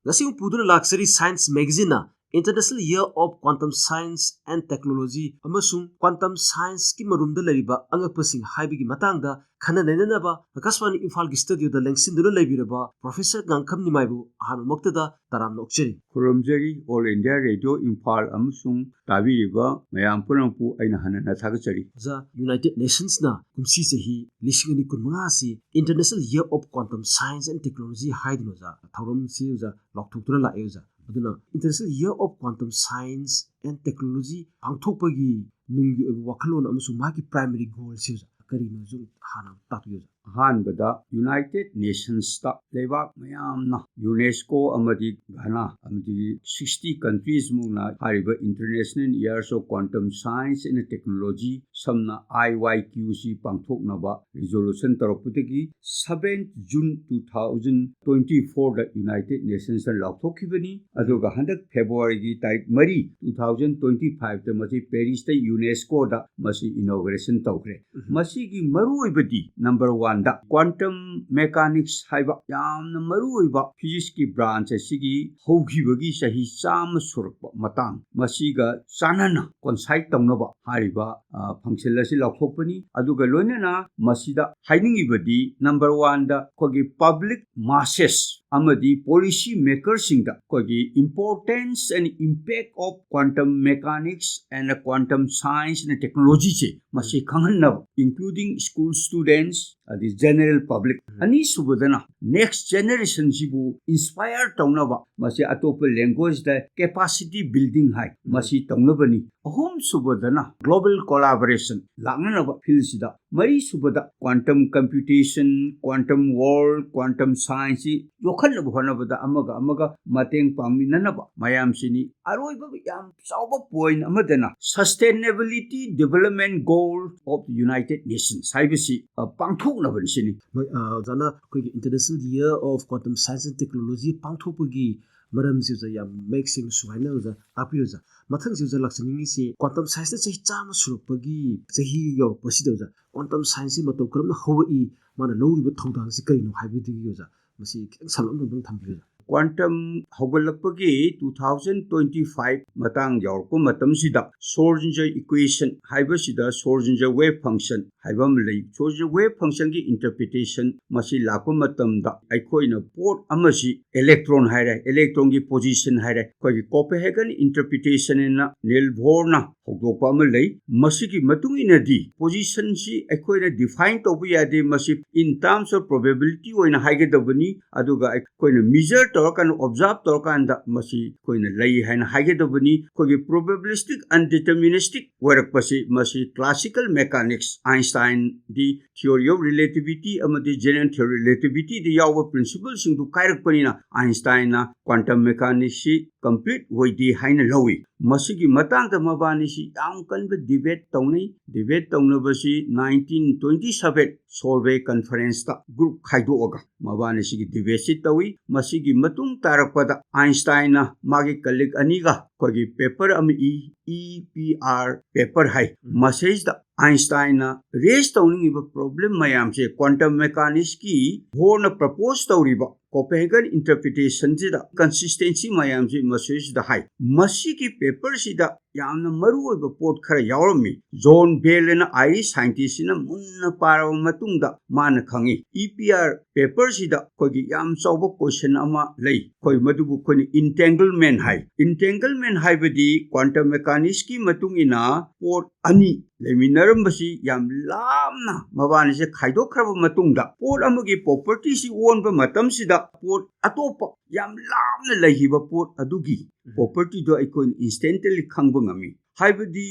ꯉꯁꯤ ꯑꯃꯨꯛ ꯄꯨꯗꯨꯅ ꯂꯥꯛꯆꯔꯤ Science Magazine ꯅ International Year of Quantum Science and Technology ꯑꯃꯁꯨꯡ Quantum Science ꯀꯤ ꯃꯔꯨꯝꯗ ꯂꯩꯔꯤꯕ ꯑꯉꯛꯄꯁꯤꯡ ꯍꯥꯏꯕꯒꯤ ꯃꯇꯥꯡꯗ ꯈꯟꯅ ꯅꯩꯅꯅꯕ ꯑꯥꯀꯥꯁꯕꯥꯅꯤ ꯏꯝꯐꯥꯜꯒꯤ studio ꯗ ꯂꯦꯡꯁꯤꯟꯗꯨꯅ ꯂꯩꯕꯤꯔꯕ Professor ꯉꯥꯡꯈꯝ ꯅꯤꯃꯥꯏꯕꯨ ꯑꯍꯥꯟꯕꯃꯛꯇꯗ ꯇꯔꯥꯝꯅ ꯑꯣꯛꯆꯔꯤ꯫ ꯈꯨꯔꯨꯝꯖꯔꯤ꯫ All India Radio ꯏꯝꯐꯥꯜ ꯑꯃꯁꯨꯡ ꯇꯥꯕꯤꯔꯤꯕ ꯃꯌꯥꯝ ꯄꯨꯝꯅꯃꯛꯄꯨ ꯑꯩꯅ ꯍꯟꯅ ꯍꯟꯅ ꯊꯥꯒꯠꯆꯔꯤ꯫ ꯑꯣꯖꯥ, United Nations ꯅ ꯀꯨꯝꯁꯤ ꯆꯍꯤ ꯂꯤꯁꯤꯡ ꯑꯅꯤ ꯀꯨꯟꯃꯉꯥ ꯑꯁꯤ International Year of Quantum Science and Technology ꯍꯥꯏꯗꯨꯅ, ꯑꯣꯖꯥ, ꯊꯧꯔꯝꯁꯤ, ꯑꯣꯖꯥ, ꯂꯥꯎꯊꯣꯛꯇꯨꯅ ꯂꯥꯛꯑꯦ, ꯑꯣꯖꯥ꯫ ꯑꯗꯨꯅ International Year of Quantum Science and Technology ꯄꯥꯡꯊꯣꯛꯄꯒꯤ ꯅꯨꯡꯒꯤ ꯑꯣꯏꯕ ꯋꯥꯈꯜꯂꯣꯟ ꯑꯃꯁꯨꯡ ꯃꯥꯒꯤ primary goal ꯁꯤ, ꯑꯣꯖꯥ, ꯀꯔꯤꯅꯣꯁꯨ ꯍꯥꯟꯅ ꯇꯥꯛꯄꯤꯌꯨ, ꯑꯣꯖꯥ꯫ ꯑꯍꯥꯟꯕꯗ United Nations ꯇ ꯂꯩꯕꯥꯛ ꯃꯌꯥꯝꯅ, UNESCO ꯑꯃꯗꯤ ꯘꯅꯥ ꯑꯃꯗꯤ sixty countries ꯃꯨꯛꯅ ꯍꯥꯏꯔꯤꯕ International Years of Quantum Science and Technology, ꯁꯝꯅ I Y Q C ꯄꯥꯡꯊꯣꯛꯅꯕ resolution ꯇꯧꯔꯛꯄꯗꯒꯤ seventh June two thousand twenty four ꯗ United Nations ꯅ ꯂꯥꯎꯊꯣꯛꯈꯤꯕꯅꯤ꯫ ꯑꯗꯨꯒ ꯍꯟꯗꯛ February ꯒꯤ ꯇꯥꯔꯤꯛ ꯃꯔꯤ, two thousand twenty five ꯇ ꯃꯁꯤ Paris ꯇ UNESCO ꯗ ꯃꯁꯤ inauguration ꯇꯧꯈ꯭ꯔꯦ꯫ ꯎꯝ꯫ ꯃꯁꯤꯒꯤ ꯃꯔꯨꯑꯣꯏꯕꯗꯤ number one ꯗ quantum mechanics ꯍꯥꯏꯕ ꯌꯥꯝꯅ ꯃꯔꯨꯑꯣꯏꯕ physics ꯀꯤ branch ꯑꯁꯤꯒꯤ ꯍꯧꯈꯤꯕꯒꯤ ꯆꯍꯤ ꯆꯥꯝꯃ ꯁꯨꯔꯛꯄ ꯃꯇꯥꯡ, ꯃꯁꯤꯒ ꯆꯥꯟꯅꯅ coincide ꯇꯧꯅꯕ ꯍꯥꯏꯔꯤꯕ, ꯑ, function ꯑꯁꯤ ꯂꯥꯎꯊꯣꯛꯄꯅꯤ꯫ ꯑꯗꯨꯒ ꯂꯣꯏꯅꯅ ꯃꯁꯤꯗ ꯍꯥꯏꯅꯤꯡꯉꯤꯕꯗꯤ number one ꯗ ꯑꯩꯈꯣꯏꯒꯤ public masses ꯑꯃꯗꯤ policy makerꯁꯤꯡꯗ ꯑꯩꯈꯣꯏꯒꯤ importance and impact of quantum mechanics and quantum science and technologyꯁꯦ ꯃꯁꯤ ꯈꯪꯍꯟꯅꯕ, including school students ꯑꯗꯤ general public꯫ ꯑꯅꯤꯁꯨꯕꯗꯅ next generationꯁꯤꯕꯨ inspire ꯇꯧꯅꯕ ꯃꯁꯤ ꯑꯇꯣꯞꯄ languageꯗ capacity building ꯍꯥꯏ, ꯃꯁꯤ ꯇꯧꯅꯕꯅꯤ꯫ ꯑꯍꯨꯝꯁꯨꯕꯗꯅ global collaboration ꯂꯥꯛꯅꯅꯕ fieldꯁꯤꯗ꯫ ꯃꯔꯤꯁꯨꯕꯗ quantum computation, quantum world, quantum scienceꯁꯤ ꯌꯣꯛꯈꯠꯅꯕ ꯍꯣꯠꯅꯕꯗ ꯑꯃꯒ ꯑꯃꯒ ꯃꯇꯦꯡ ꯄꯥꯡꯃꯤꯟꯅꯅꯕ ꯃꯌꯥꯝꯁꯤꯅꯤ꯫ ꯑꯔꯣꯏꯕ ꯌꯥꯝ ꯆꯥꯎꯕ point ꯑꯃꯗꯅ sustainability development goal of the United Nations ꯍꯥꯏꯕꯁꯤ ꯑ, ꯄꯥꯡꯊꯣꯛꯅꯕꯅꯤ ꯁꯤꯅꯤ꯫ ꯃꯣꯏ, ꯑ, ꯑꯣꯖꯥꯅ ꯑꯩꯈꯣꯏꯒꯤ International Year of Quantum Science and Technology ꯄꯥꯡꯊꯣꯛꯄꯒꯤ ꯃꯔꯝꯁꯤ ꯑꯣꯖꯥ ꯌꯥꯝ ꯃꯌꯦꯛ ꯁꯦꯡꯅ ꯁꯨꯒꯥꯏꯅ ꯑꯣꯖꯥ ꯇꯥꯛꯄꯤꯔꯦ ꯑꯣꯖꯥ꯫ ꯃꯊꯪꯁꯤ ꯑꯣꯖꯥ ꯂꯥꯛꯆꯅꯤꯡꯉꯤꯁꯤ quantum scienceꯅ ꯆꯍꯤ ꯆꯥꯝꯃ ꯁꯨꯔꯛꯄꯒꯤ ꯆꯍꯤ ꯌꯧꯔꯛꯄꯁꯤꯗ ꯑꯣꯖꯥ quantum scienceꯁꯤ ꯃꯇꯧ ꯀꯔꯝꯅ ꯍꯧꯔꯛꯏ, ꯃꯥꯅ ꯂꯧꯔꯤꯕ ꯊꯧꯗꯥꯡꯁꯤ ꯀꯔꯤꯅꯣ ꯍꯥꯏꯕꯗꯒꯤ ꯑꯣꯖꯥ ꯃꯁꯤ ꯈꯤꯇꯪ ꯁꯝꯂꯞꯅ ꯑꯗꯨꯝ ꯊꯝꯕꯤꯌꯨ ꯑꯣꯖꯥ꯫ Quantum ꯍꯧꯒꯠꯂꯛꯄꯒꯤ two thousand twenty five ꯃꯇꯥꯡ ꯌꯧꯔꯛꯄ ꯃꯇꯝꯁꯤꯗ Schrodinger equation ꯍꯥꯏꯕꯁꯤꯗ Schrodinger wave function ꯍꯥꯏꯕ ꯑꯃ ꯂꯩ꯫ Schrodinger wave functionꯒꯤ interpretation ꯃꯁꯤ ꯂꯥꯛꯄ ꯃꯇꯝꯗ ꯑꯩꯈꯣꯏꯅ ꯄꯣꯠ ꯑꯃꯁꯤ electron ꯍꯥꯏꯔꯦ, electronꯒꯤ position ꯍꯥꯏꯔꯦ, ꯑꯩꯈꯣꯏꯒꯤ Copenhagen interpretation ꯅ Niels Bohrꯅ ꯍꯧꯗꯣꯛꯄ ꯑꯃ ꯂꯩ꯫ ꯃꯁꯤꯒꯤ ꯃꯇꯨꯡ ꯏꯟꯅꯗꯤ positionꯁꯤ ꯑꯩꯈꯣꯏꯅ define ꯇꯧꯕ ꯌꯥꯗꯦ, ꯃꯁꯤ in terms of probability ꯑꯣꯏꯅ ꯍꯥꯏꯒꯗꯕꯅꯤ꯫ ꯑꯗꯨꯒ ꯑꯩꯈꯣꯏꯅ measure ꯇꯧꯔꯀꯥꯟꯗ, observe ꯇꯧꯔꯀꯥꯟꯗ ꯃꯁꯤ ꯑꯩꯈꯣꯏꯅ ꯂꯩ ꯍꯥꯏꯅ ꯍꯥꯏꯒꯗꯕꯅꯤ꯫ ꯑꯩꯈꯣꯏꯒꯤ probabilistic and deterministic ꯑꯣꯏꯔꯛꯄꯁꯤ ꯃꯁꯤ classical mechanics, Einsteinꯗꯤ theory of relativity ꯑꯃꯗꯤ general theory relativityꯗ ꯌꯥꯎꯕ principleꯁꯤꯡꯗꯨ ꯀꯥꯏꯔꯛꯄꯅꯤꯅ Einsteinꯅ quantum mechanicsꯁꯤ complete ꯑꯣꯏꯗꯦ ꯍꯥꯏꯅ ꯂꯧꯏ꯫ ꯃꯁꯤꯒꯤ ꯃꯇꯥꯡꯗ ꯃꯕꯥꯅꯤꯁꯤ ꯌꯥꯝ ꯀꯟꯕ debate ꯇꯧꯅꯩ꯫ Debate ꯇꯧꯅꯕꯁꯤ nineteen twenty seven Solvay conferenceꯇ group ꯈꯥꯏꯗꯣꯛꯑꯒ ꯃꯕꯥꯅꯤꯁꯤꯒꯤ debateꯁꯤ ꯇꯧꯏ꯫ ꯃꯁꯤꯒꯤ ꯃꯇꯨꯡ ꯇꯥꯔꯛꯄꯗ Einsteinꯅ ꯃꯥꯒꯤ colleague ꯑꯅꯤꯒ ꯑꯩꯈꯣꯏꯒꯤ paper ꯑꯃ E, E P R paper ꯍꯥꯏ꯫ ꯃꯁꯤꯗꯩꯁꯤꯗ ꯑꯥꯏꯟꯁꯇꯥꯏꯟꯅ ꯔꯦꯁ ꯇꯧꯅꯤꯡꯉꯤꯕ ꯄ꯭ꯔꯣꯕ꯭ꯂꯦꯝ ꯃꯌꯥꯝꯁꯦ ꯀ꯭ꯋꯥꯟꯇꯝ ꯃꯦꯀꯥꯅꯤꯛꯁꯀꯤ ꯕꯣꯔꯅ ꯄ꯭ꯔꯄꯣꯁ ꯇꯧꯔꯤꯕ ꯀꯣꯄꯦꯟꯍꯦꯒꯟ ꯏꯟꯇꯔꯄ꯭ꯔꯤꯇꯦꯁꯟꯁꯤꯗ ꯀꯟꯁꯤꯁꯇꯦꯟꯁꯤ ꯃꯌꯥꯝꯁꯤ ꯃꯁꯤꯁꯤꯗ ꯍꯥꯏ꯫ ꯃꯁꯤꯒꯤ ꯄꯦꯄꯔꯁꯤꯗ ꯌꯥꯝꯅ ꯃꯔꯨ ꯑꯣꯏꯕ ꯄꯣꯠ ꯈꯔ ꯌꯥꯎꯔꯝꯃꯤ꯫ ꯖꯣꯟ ꯕꯦꯜ ꯑꯅ ꯑꯥꯏꯔꯤꯁ ꯁꯥꯏꯟꯇꯤꯁꯁꯤꯅ ꯃꯨꯟꯅ ꯄꯥꯔꯕ ꯃꯇꯨꯡꯗ ꯃꯥꯅ ꯈꯪꯉꯤ, ꯏ ꯄꯤ ꯑꯥꯔ ꯄꯦꯄꯔꯁꯤꯗ ꯑꯩꯈꯣꯏꯒꯤ ꯌꯥꯝ ꯆꯥꯎꯕ ꯀꯣꯏꯁꯟ ꯑꯃ ꯂꯩ꯫ ꯑꯩꯈꯣꯏ ꯃꯗꯨꯕꯨ ꯑꯩꯈꯣꯏꯅ ꯏꯟꯇꯦꯡꯒꯜꯃꯦꯟ ꯍꯥꯏ꯫ ꯏꯟꯇꯦꯡꯒꯜꯃꯦꯟ ꯍꯥꯏꯕꯗꯤ ꯀ꯭ꯋꯥꯟꯇꯝ ꯃꯦꯀꯥꯅꯤꯛꯁꯀꯤ ꯃꯇꯨꯡ ꯏꯟꯅ ꯄꯣꯠ ꯑꯅꯤ ꯂꯩꯃꯤꯟꯅꯔꯝꯕꯁꯤ ꯌꯥꯝ ꯂꯥꯞꯅ ꯃꯕꯥꯅꯤꯁꯦ ꯈꯥꯏꯗꯣꯛꯈ꯭ꯔꯕ ꯃꯇꯨꯡꯗ ꯄꯣꯠ ꯑꯃꯒꯤ ꯄ꯭ꯔꯣꯄꯔꯇꯤꯁꯤ ꯑꯣꯟꯕ ꯃꯇꯝꯁꯤꯗ ꯄꯣꯠ ꯑꯇꯣꯞꯄ ꯌꯥꯝ ꯂꯥꯞꯅ ꯂꯩꯈꯤꯕ ꯄꯣꯠ ꯑꯗꯨꯒꯤ ꯄ꯭ꯔꯣꯄꯔꯇꯤꯗꯣ ꯑꯩꯈꯣꯏꯅ ꯏꯟꯁꯇꯦꯟꯇꯂꯤ ꯈꯪꯕ ꯉꯝꯃꯤ꯫ ꯍꯥꯏꯕꯗꯤ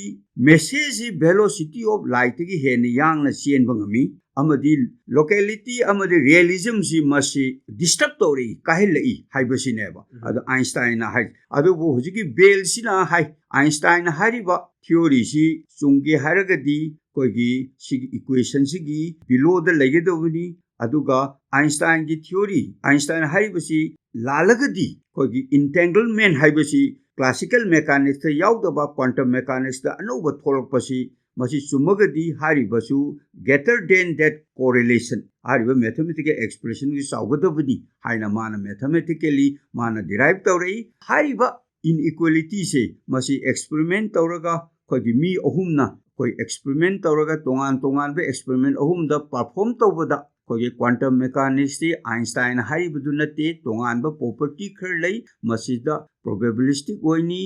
ꯃꯦꯁꯦꯖꯁꯤ velocity of lightꯇꯒꯤ ꯍꯦꯟꯅ ꯌꯥꯡꯅ ꯆꯦꯟꯕ ꯉꯝꯃꯤ, ꯑꯃꯗꯤ ꯂꯣꯀꯦꯂꯤꯇꯤ ꯑꯃꯗꯤ ꯔꯤꯌꯦꯂꯤꯖꯝꯁꯤ ꯃꯁꯤ ꯗꯤꯁꯇꯔꯕ ꯇꯧꯔꯛꯏ, ꯀꯥꯏꯍꯜꯂꯛꯏ ꯍꯥꯏꯕꯁꯤꯅꯦꯕ꯫ ꯎꯝ꯫ ꯑꯗꯣ ꯑꯥꯏꯟꯁꯇꯥꯏꯟꯅ ꯍꯥꯏ꯫ ꯑꯗꯨꯕꯨ ꯍꯧꯖꯤꯛꯀꯤ ꯕꯦꯜꯁꯤꯅ ꯍꯥꯏ, ꯑꯥꯏꯟꯁꯇꯥꯏꯟꯅ ꯍꯥꯏꯔꯤꯕ ꯊꯤꯑꯣꯔꯤꯁꯤ ꯆꯨꯝꯒꯦ ꯍꯥꯏꯔꯒꯗꯤ ꯑꯩꯈꯣꯏꯒꯤ ꯁꯤꯒꯤ ꯏꯀ꯭ꯋꯦꯁꯟꯁꯤꯒꯤ ꯕꯤꯂꯣꯗ ꯂꯩꯒꯗꯕꯅꯤ꯫ ꯑꯗꯨꯒ ꯑꯥꯏꯟꯁꯇꯥꯏꯟꯒꯤ ꯊꯤꯑꯣꯔꯤ, ꯑꯥꯏꯟꯁꯇꯥꯏꯟ ꯍꯥꯏꯔꯤꯕꯁꯤ ꯂꯥꯜꯂꯒꯗꯤ ꯑꯩꯈꯣꯏꯒꯤ ꯏꯟꯇꯦꯡꯒꯜꯃꯦꯟ ꯍꯥꯏꯕꯁꯤ ꯀ꯭ꯂꯥꯁꯤꯀꯦꯜ ꯃꯦꯀꯥꯅꯤꯛꯁꯇ ꯌꯥꯎꯗꯕ ꯀ꯭ꯋꯥꯟꯇꯝ ꯃꯦꯀꯥꯅꯤꯛꯁꯇ ꯑꯅꯧꯕ ꯊꯣꯛꯂꯛꯄꯁꯤ, ꯃꯁꯤ ꯆꯨꯝꯃꯒꯗꯤ ꯍꯥꯏꯔꯤꯕꯁꯨ greater than that correlation ꯍꯥꯏꯔꯤꯕ ꯃꯦꯊꯃꯦꯇꯤꯀꯦꯜ ꯑꯦꯛꯁꯄ꯭ꯔꯦꯁꯟꯒꯤ ꯆꯥꯎꯒꯗꯕꯅꯤ ꯍꯥꯏꯅ ꯃꯥꯅ ꯃꯦꯊꯃꯦꯇꯤꯀꯦꯜꯂꯤ ꯃꯥꯅ ꯗꯤꯔꯥꯏꯚ ꯇꯧꯔꯛꯏ꯫ ꯍꯥꯏꯔꯤꯕ ꯏꯟꯏꯀ꯭ꯋꯦꯂꯤꯇꯤꯁꯦ ꯃꯁꯤ ꯑꯦꯛꯁꯄꯔꯤꯃꯦꯟ ꯇꯧꯔꯒ ꯑꯩꯈꯣꯏꯒꯤ ꯃꯤ ꯑꯍꯨꯝꯅ ꯑꯩꯈꯣꯏ ꯑꯦꯛꯁꯄꯔꯤꯃꯦꯟ ꯇꯧꯔꯒ ꯇꯣꯉꯥꯟ ꯇꯣꯉꯥꯟꯕ ꯑꯦꯛꯁꯄꯔꯤꯃꯦꯟ ꯑꯍꯨꯝꯗ ꯄꯔꯐꯣꯔꯝ ꯇꯧꯕꯗ ꯑꯩꯈꯣꯏꯒꯤ ꯀ꯭ꯋꯥꯟꯇꯝ ꯃꯦꯀꯥꯅꯤꯛꯁꯇꯤ ꯑꯥꯏꯟꯁꯇꯥꯏꯟ ꯍꯥꯏꯔꯤꯕꯗꯨ ꯅꯠꯇꯦ, ꯇꯣꯉꯥꯟꯕ ꯄ꯭ꯔꯣꯄꯔꯇꯤ ꯈꯔ ꯂꯩ꯫ ꯃꯁꯤꯗ ꯄ꯭ꯔꯣꯕꯦꯕꯤꯂꯤꯁꯇꯤꯛ ꯑꯣꯏꯅꯤ,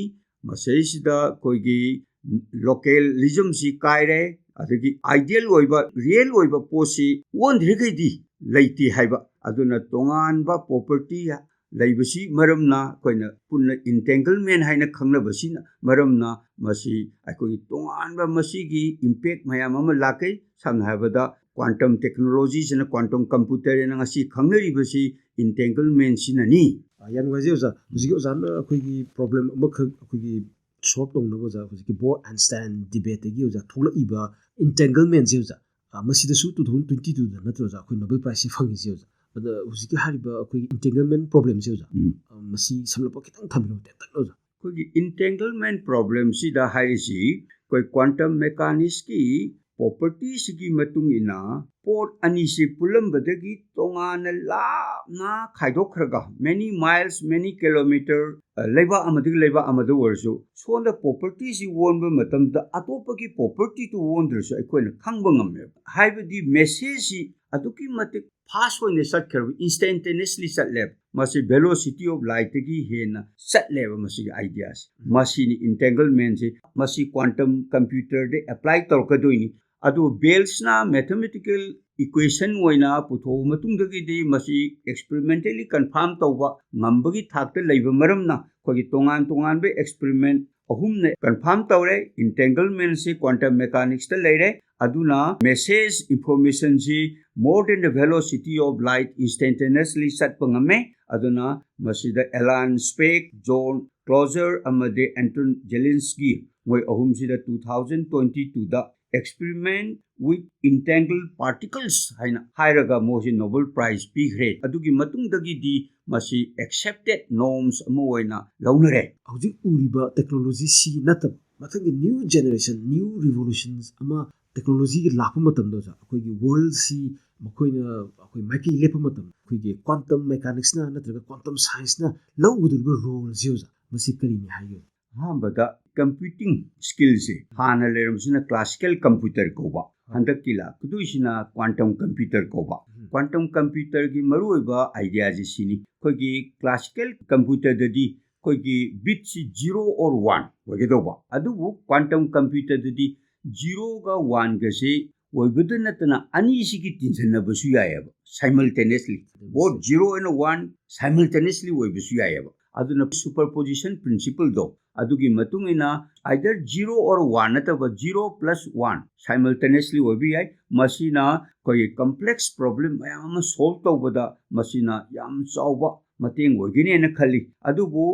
ꯃꯁꯤꯁꯤꯗ ꯑꯩꯈꯣꯏꯒꯤ ꯂꯣꯀꯦꯂꯤꯖꯝꯁꯤ ꯀꯥꯏꯔꯦ, ꯑꯗꯒꯤ ꯑꯥꯏꯗꯤꯌꯦꯜ ꯑꯣꯏꯕ, ꯔꯤꯌꯦꯜ ꯑꯣꯏꯕ ꯄꯣꯠꯁꯤ ꯑꯣꯟꯗ꯭ꯔꯤꯈꯩꯗꯤ ꯂꯩꯇꯦ ꯍꯥꯏꯕ꯫ ꯑꯗꯨꯅ ꯇꯣꯉꯥꯟꯕ ꯄ꯭ꯔꯣꯄꯔꯇꯤ ꯂꯩꯕꯁꯤ ꯃꯔꯝꯅ ꯑꯩꯈꯣꯏꯅ ꯄꯨꯟꯅ ꯏꯟꯇꯦꯡꯒꯜꯃꯦꯟ ꯍꯥꯏꯅ ꯈꯪꯅꯕꯁꯤꯅ ꯃꯔꯝꯅ ꯃꯁꯤ ꯑꯩꯈꯣꯏꯒꯤ ꯇꯣꯉꯥꯟꯕ ꯃꯁꯤꯒꯤ ꯏꯝꯄꯦꯛ ꯃꯌꯥꯝ ꯑꯃ ꯂꯥꯛꯀꯩ꯫ ꯁꯝꯅ ꯍꯥꯏꯔꯕꯗ ꯀ꯭ꯋꯥꯟꯇꯝ ꯇꯦꯛꯅꯣꯂꯣꯖꯤꯁꯤꯅ, ꯀ꯭ꯋꯥꯟꯇꯝ ꯀꯝꯄ꯭ꯌꯨꯇꯔ ꯍꯥꯏꯅ ꯉꯁꯤ ꯈꯪꯅꯔꯤꯕꯁꯤ ꯏꯟꯇꯦꯡꯒꯜꯃꯦꯟꯁꯤꯅꯅꯤ꯫ ꯑ, ꯌꯥꯝ ꯅꯨꯡꯉꯥꯏꯖꯩ ꯑꯣꯖꯥ꯫ ꯍꯧꯖꯤꯛꯀꯤ ꯑꯣꯖꯥꯅ ꯑꯩꯈꯣꯏꯒꯤ ꯄ꯭ꯔꯣꯕ꯭ꯂꯦꯝ ꯑꯃꯈꯛ ꯑꯩꯈꯣꯏꯒꯤ ꯁꯣꯜꯕ ꯇꯧꯅꯕ ꯑꯣꯖꯥ, ꯍꯧꯖꯤꯛꯀꯤ ꯕꯣꯔ ꯑꯥꯏꯟꯁꯇꯥꯏꯟ ꯗꯤꯕꯦꯠꯇꯒꯤ ꯑꯣꯖꯥ ꯊꯣꯛꯂꯛꯏꯕ ꯏꯟꯇꯦꯡꯒꯜꯃꯦꯟꯁꯦ ꯑꯣꯖꯥ, ꯑ, ꯃꯁꯤꯗꯁꯨ two thousand twenty twoꯗ ꯅꯠꯇ꯭ꯔꯣ ꯑꯣꯖꯥ ꯑꯩꯈꯣꯏ ꯅꯣꯕꯦꯜ ꯄ꯭ꯔꯥꯏꯖꯁꯦ ꯐꯪꯉꯤꯁꯦ ꯑꯣꯖꯥ? ꯑꯗ ꯍꯧꯖꯤꯛꯀꯤ ꯍꯥꯏꯔꯤꯕ ꯑꯩꯈꯣꯏꯒꯤ ꯏꯟꯇꯦꯡꯒꯜꯃꯦꯟ ꯄ꯭ꯔꯣꯕ꯭ꯂꯦꯝꯁꯦ ꯑꯣꯖꯥ, ꯎꯝ꯫ ꯑ, ꯃꯁꯤ ꯁꯝꯂꯞꯄ ꯈꯤꯇꯪ ꯊꯝꯕꯤꯔꯝꯃꯨ, ꯇꯦꯟꯇꯛꯅ ꯑꯣꯖꯥ꯫ ꯑꯩꯈꯣꯏꯒꯤ ꯏꯟꯇꯦꯡꯒꯜꯃꯦꯟ ꯄ꯭ꯔꯣꯕ꯭ꯂꯦꯝꯁꯤꯗ ꯍꯥꯏꯔꯤꯁꯤ ꯑꯩꯈꯣꯏ quantum mechanics ꯀꯤ property ꯁꯤꯒꯤ ꯃꯇꯨꯡ ꯏꯟꯅ ꯄꯣꯠ ꯑꯅꯤꯁꯤ ꯄꯨꯜꯂꯝꯕꯗꯒꯤ ꯇꯣꯉꯥꯟꯅ ꯂꯥꯞꯅ ꯈꯥꯏꯗꯣꯛꯈ꯭ꯔꯒ, many miles, many kilometer, ꯑ, ꯂꯩꯕꯥꯛ ꯑꯃꯗꯒꯤ ꯂꯩꯕꯥꯛ ꯑꯃꯗ ꯑꯣꯏꯔꯁꯨ, ꯁꯣꯝꯗ property ꯁꯤ ꯑꯣꯟꯕ ꯃꯇꯝꯗ ꯑꯇꯣꯞꯄꯒꯤ property ꯗꯨ ꯑꯣꯟꯗ꯭ꯔꯁꯨ ꯑꯩꯈꯣꯏꯅ ꯈꯪꯕ ꯉꯝꯃꯦꯕ꯫ ꯍꯥꯏꯕꯗꯤ message ꯁꯤ ꯑꯗꯨꯛꯀꯤ ꯃꯇꯤꯛ fast ꯑꯣꯏꯅ ꯆꯠꯈ꯭ꯔꯕ, instantaneously ꯆꯠꯂꯦꯕ꯫ ꯃꯁꯤ velocity of light ꯇꯒꯤ ꯍꯦꯟꯅ ꯆꯠꯂꯦꯕ ꯃꯁꯤꯒꯤ idea ꯁꯤ꯫ ꯃꯁꯤꯅꯤ entanglement ꯁꯤ꯫ ꯃꯁꯤ quantum computer ꯗ apply ꯇꯧꯔꯛꯀꯗꯣꯏꯅꯤ꯫ ꯑꯗꯨ Bell's ꯅ mathematical equation ꯑꯣꯏꯅ ꯄꯨꯊꯣꯛꯑ ꯃꯇꯨꯡꯗꯒꯤꯗꯤ ꯃꯁꯤ experimentally confirm ꯇꯧꯕ ꯉꯝꯕꯒꯤ ꯊꯥꯛꯇ ꯂꯩꯕ ꯃꯔꯝꯅ, ꯑꯩꯈꯣꯏꯒꯤ ꯇꯣꯉꯥꯟ ꯇꯣꯉꯥꯟꯕ experiment ꯑꯍꯨꯝꯅ confirm ꯇꯧꯔꯦ, entanglement ꯁꯤ quantum mechanics ꯇ ꯂꯩꯔꯦ꯫ ꯑꯗꯨꯅ message information ꯁꯤ more than the velocity of light, instantaneously ꯆꯠꯄ ꯉꯝꯃꯦ꯫ ꯑꯗꯨꯅ ꯃꯁꯤꯗ Alan Speke, John Clauser ꯑꯃꯗꯤ Anton Zelinsky, ꯃꯣꯏ ꯑꯍꯨꯝꯁꯤꯗ two thousand twenty two the Experiment with Entangled Particles ꯍꯥꯏꯅ ꯍꯥꯏꯔꯒ ꯃꯣꯏꯁꯤ Nobel Prize ꯄꯤꯈ꯭ꯔꯦ꯫ ꯑꯗꯨꯒꯤ ꯃꯇꯨꯡꯗꯒꯤꯗꯤ ꯃꯁꯤ accepted norms ꯑꯃ ꯑꯣꯏꯅ ꯂꯧꯅꯔꯦ꯫ ꯍꯧꯖꯤꯛ ꯎꯔꯤꯕ technology ꯁꯤ ꯅꯠꯇꯕ ꯃꯊꯪꯒꯤ new generation, new revolutions ꯑꯃ technology ꯒꯤ ꯂꯥꯛꯄ ꯃꯇꯝꯗ ꯑꯣꯖꯥ, ꯑꯩꯈꯣꯏꯒꯤ world ꯁꯤ ꯃꯈꯣꯏꯅ, ꯑꯩꯈꯣꯏ ꯃꯥꯏꯀꯩ ꯂꯦꯞꯄ ꯃꯇꯝꯗ ꯑꯩꯈꯣꯏꯒꯤ quantum mechanics ꯅ ꯅꯠꯇ꯭ꯔꯒ quantum science ꯅ ꯂꯧꯒꯗꯧꯔꯤꯕ role ꯁꯤ ꯑꯣꯖꯥ, ꯃꯁꯤ ꯀꯔꯤꯅꯤ ꯍꯥꯏꯒꯦ? ꯑꯍꯥꯟꯕꯗ computing skill ꯁꯦ ꯍꯥꯟꯅ ꯂꯩꯔꯝꯕꯁꯤꯅ classical computer ꯀꯧꯕ, ꯍꯟꯗꯛꯀꯤ ꯂꯥꯛꯀꯗꯣꯏꯁꯤꯅ quantum computer ꯀꯧꯕ꯫ ꯎꯝ꯫ Quantum computer ꯒꯤ ꯃꯔꯨꯑꯣꯏꯕ idea ꯁꯤ ꯁꯤꯅꯤ꯫ ꯑꯩꯈꯣꯏꯒꯤ classical computer ꯗꯗꯤ ꯑꯩꯈꯣꯏꯒꯤ bit ꯁꯤ zero or one ꯑꯣꯏꯒꯗꯧꯕ, ꯑꯗꯨꯕꯨ quantum computer ꯗꯗꯤ zero ꯒ one ꯒꯁꯤ ꯑꯣꯏꯕꯗ ꯅꯠꯇꯅ ꯑꯅꯤꯁꯤꯒꯤ ꯇꯤꯟꯁꯤꯟꯅꯕꯁꯨ ꯌꯥꯏꯑꯕ, simultaneously꯫ Both zero and one simultaneously ꯑꯣꯏꯕꯁꯨ ꯌꯥꯏꯑꯕ꯫ ꯑꯗꯨꯅ superposition principle ꯗꯣ, ꯑꯗꯨꯒꯤ ꯃꯇꯨꯡ ꯏꯟꯅ either zero or one ꯅꯠꯇꯕ zero plus one simultaneously ꯑꯣꯏꯕ ꯌꯥꯏ꯫ ꯃꯁꯤꯅ ꯑꯩꯈꯣꯏꯒꯤ complex problem ꯃꯌꯥꯝ ꯑꯃ solve ꯇꯧꯕꯗ ꯃꯁꯤꯅ ꯌꯥꯝ ꯆꯥꯎꯕ ꯃꯇꯦꯡ ꯑꯣꯏꯒꯅꯤꯅ ꯈꯜꯂꯤ꯫ ꯑꯗꯨꯕꯨ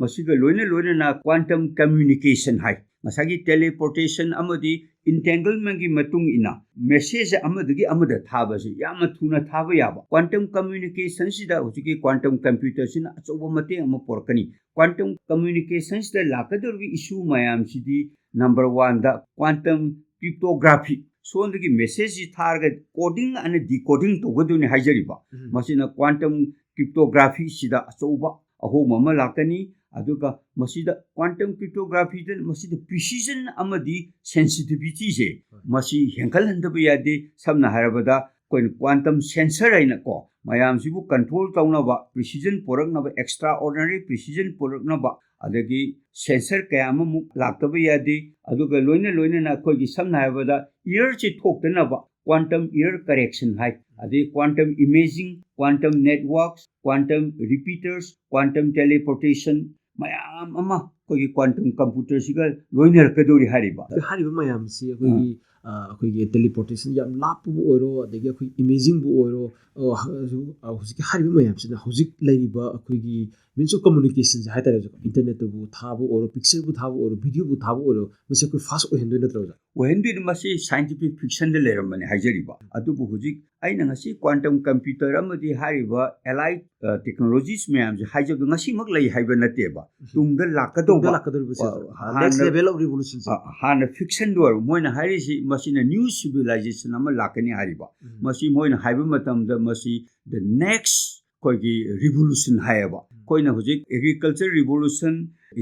ꯃꯁꯤꯒ ꯂꯣꯏꯅ ꯂꯣꯏꯅꯅ quantum communication ꯍꯥꯏ, ꯉꯁꯥꯏꯒꯤ teleportation ꯑꯃꯗꯤ entanglement ꯀꯤ ꯃꯇꯨꯡ ꯏꯟꯅ message ꯑꯃꯗꯒꯤ ꯑꯃꯗ ꯊꯥꯕꯁꯤ ꯌꯥꯝꯅ ꯊꯨꯅ ꯊꯥꯕ ꯌꯥꯕ꯫ Quantum communication ꯁꯤꯗ ꯍꯧꯖꯤꯛꯀꯤ quantum computer ꯁꯤꯅ ꯑꯆꯧꯕ ꯃꯇꯦꯡ ꯑꯃ ꯄꯨꯔꯛꯀꯅꯤ꯫ Quantum communication ꯁꯤꯗ ꯂꯥꯛꯀꯗꯧꯔꯤꯕ issue ꯃꯌꯥꯝꯁꯤꯗꯤ ꯅꯝꯕꯔ ꯋꯥꯟꯗ ꯀ꯭ꯋꯥꯟꯇꯝ ꯀ꯭ꯔꯤꯞꯇꯣꯒ꯭ꯔꯥꯐꯤ, ꯁꯣꯝꯗꯒꯤ ꯃꯦꯁꯦꯖꯁꯤ ꯊꯥꯔꯒ ꯀꯣꯗꯤꯡ ꯑꯅ ꯗꯤꯀꯣꯗꯤꯡ ꯇꯧꯒꯗꯣꯏꯅꯤ ꯍꯥꯏꯖꯔꯤꯕ꯫ ꯎꯝ꯫ ꯃꯁꯤꯅ ꯀ꯭ꯋꯥꯟꯇꯝ ꯀ꯭ꯔꯤꯞꯇꯣꯒ꯭ꯔꯥꯐꯤꯁꯤꯗ ꯑꯆꯧꯕ ꯑꯍꯣꯡꯕ ꯑꯃ ꯂꯥꯛꯀꯅꯤ꯫ ꯑꯗꯨꯒ ꯃꯁꯤꯗ ꯀ꯭ꯋꯥꯟꯇꯝ ꯀ꯭ꯔꯤꯞꯇꯣꯒ꯭ꯔꯥꯐꯤꯗ ꯃꯁꯤꯗ ꯄ꯭ꯔꯤꯁꯤꯖꯟ ꯑꯃꯗꯤ ꯁꯦꯟꯁꯤꯇꯤꯚꯤꯇꯤꯁꯦ ꯍꯣꯏ꯫ ꯃꯁꯤ ꯍꯦꯟꯒꯠꯍꯟꯗꯕ ꯌꯥꯗꯦ꯫ ꯁꯝꯅ ꯍꯥꯏꯔꯕꯗ ꯑꯩꯈꯣꯏꯅ ꯀ꯭ꯋꯥꯟꯇꯝ ꯁꯦꯟꯁꯔ ꯍꯥꯏꯅꯀꯣ, ꯃꯌꯥꯝꯁꯤꯕꯨ ꯀꯟꯇ꯭ꯔꯣꯜ ꯇꯧꯅꯕ, ꯄ꯭ꯔꯤꯁꯤꯖꯟ ꯄꯨꯔꯛꯅꯕ, ꯑꯦꯛꯁꯇ꯭ꯔꯥ ꯑꯣꯔꯗꯤꯅꯔꯤ ꯄ꯭ꯔꯤꯁꯤꯖꯟ ꯄꯨꯔꯛꯅꯕ, ꯑꯗꯒꯤ ꯁꯦꯟꯁꯔ ꯀꯌꯥ ꯑꯃꯃꯨꯛ ꯂꯥꯛꯇꯕ ꯌꯥꯗꯦ꯫ ꯑꯗꯨꯒ ꯂꯣꯏꯅ ꯂꯣꯏꯅꯅ ꯑꯩꯈꯣꯏꯒꯤ ꯁꯝꯅ ꯍꯥꯏꯔꯕꯗ ꯏꯔꯔꯁꯤ ꯊꯣꯛꯇꯅꯕ ꯀ꯭ꯋꯥꯟꯇꯝ ꯏꯔꯔ ꯀꯔꯦꯛꯁꯟ ꯍꯥꯏ, ꯑꯗꯩ quantum imaging, quantum networks, quantum repeaters, quantum teleportation, ꯃꯌꯥꯝ ꯑꯃ ꯑꯩꯈꯣꯏꯒꯤ ꯀ꯭ꯋꯥꯟꯇꯝ ꯀꯝꯄ꯭ꯌꯨꯇꯔꯁꯤꯒ ꯂꯣꯏꯅꯔꯛꯀꯗꯧꯔꯤ ꯍꯥꯏꯔꯤꯕ꯫ ꯍꯥꯏꯔꯤꯕ ꯃꯌꯥꯝꯁꯤ ꯑꯩꯈꯣꯏꯒꯤ, ꯑ, ꯑꯩꯈꯣꯏꯒꯤ ꯇꯦꯂꯤꯄꯣꯔꯇꯦꯁꯟ ꯌꯥꯝ ꯂꯥꯞꯄꯕꯨ ꯑꯣꯏꯔꯣ, ꯑꯗꯒꯤ ꯑꯩꯈꯣꯏ ꯏꯃꯦꯖꯤꯡꯕꯨ ꯑꯣꯏꯔꯣ, ꯑ, ꯍꯧꯖꯤꯛꯀꯤ ꯍꯥꯏꯔꯤꯕ ꯃꯌꯥꯝꯁꯤꯅ ꯍꯧꯖꯤꯛ ꯂꯩꯔꯤꯕ ꯑꯩꯈꯣꯏꯒꯤ ꯃꯤꯟꯁ ꯑꯣꯐ ꯀꯝꯃꯨꯅꯤꯀꯦꯁꯟꯁꯦ ꯍꯥꯏꯇꯥꯔꯦ, ꯏꯟꯇꯔꯅꯦꯠꯇꯕꯨ ꯊꯥꯕ ꯑꯣꯏꯔꯣ, ꯄꯤꯛꯆꯔꯕꯨ ꯊꯥꯕ ꯑꯣꯏꯔꯣ, ꯚꯤꯗꯤꯑꯣꯕꯨ ꯊꯥꯕ ꯑꯣꯏꯔꯣ, ꯃꯁꯤ ꯑꯩꯈꯣꯏ ꯐꯥꯁ ꯑꯣꯏꯍꯟꯗꯣꯏ ꯅꯠꯇ꯭ꯔꯣ, ꯑꯣꯖꯥ? ꯑꯣꯏꯍꯟꯗꯣꯏꯅꯤ꯫ ꯃꯁꯤ ꯁꯥꯏꯟꯇꯤꯐꯤꯛ ꯐꯤꯛꯁꯟꯗ ꯂꯩꯔꯝꯕꯅꯤ ꯍꯥꯏꯖꯔꯤꯕ꯫ ꯑꯗꯨꯕꯨ ꯍꯧꯖꯤꯛ ꯑꯩꯅ ꯉꯁꯤ ꯀ꯭ꯋꯥꯟꯇꯝ ꯀꯝꯄ꯭ꯌꯨꯇꯔ ꯑꯃꯗꯤ ꯍꯥꯏꯔꯤꯕ ꯑꯦꯂꯥꯏꯠ, ꯑ, ꯇꯦꯛꯅꯣꯂꯣꯖꯤꯁ ꯃꯌꯥꯝꯁꯦ ꯍꯥꯏꯖꯕꯗ ꯉꯁꯤꯃꯛ ꯂꯩ ꯍꯥꯏꯕ ꯅꯠꯇꯦꯕ꯫ ꯎꯝ꯫ ꯇꯨꯡꯗ ꯂꯥꯛꯀꯗꯧꯕ, ꯇꯨꯡꯗ ꯂꯥꯛꯀꯗꯧꯔꯤꯕꯁꯦ, ꯑ, ꯑ, ꯍꯥꯟꯅ, next level of revolutionꯁꯦ꯫ ꯑ, ꯍꯥꯟꯅ ꯐꯤꯛꯁꯟꯗ ꯑꯣꯏꯔꯕ ꯃꯣꯏꯅ ꯍꯥꯏꯔꯤꯁꯤ, ꯃꯁꯤꯅ ꯅ꯭ꯌꯨ ꯁꯤꯚꯤꯂꯥꯏꯖꯦꯁꯟ ꯑꯃ ꯂꯥꯛꯀꯅꯤ ꯍꯥꯏꯔꯤꯕ꯫ ꯎꯝ꯫ ꯃꯁꯤ ꯃꯣꯏꯅ ꯍꯥꯏꯕ ꯃꯇꯝꯗ ꯃꯁꯤ the next ꯑꯩꯈꯣꯏꯒꯤ ꯔꯤꯚꯣꯂꯨꯁꯟ ꯍꯥꯏꯌꯦꯕ꯫ ꯎꯝ꯫ ꯑꯩꯈꯣꯏꯅ ꯍꯧꯖꯤꯛ agriculture revolution,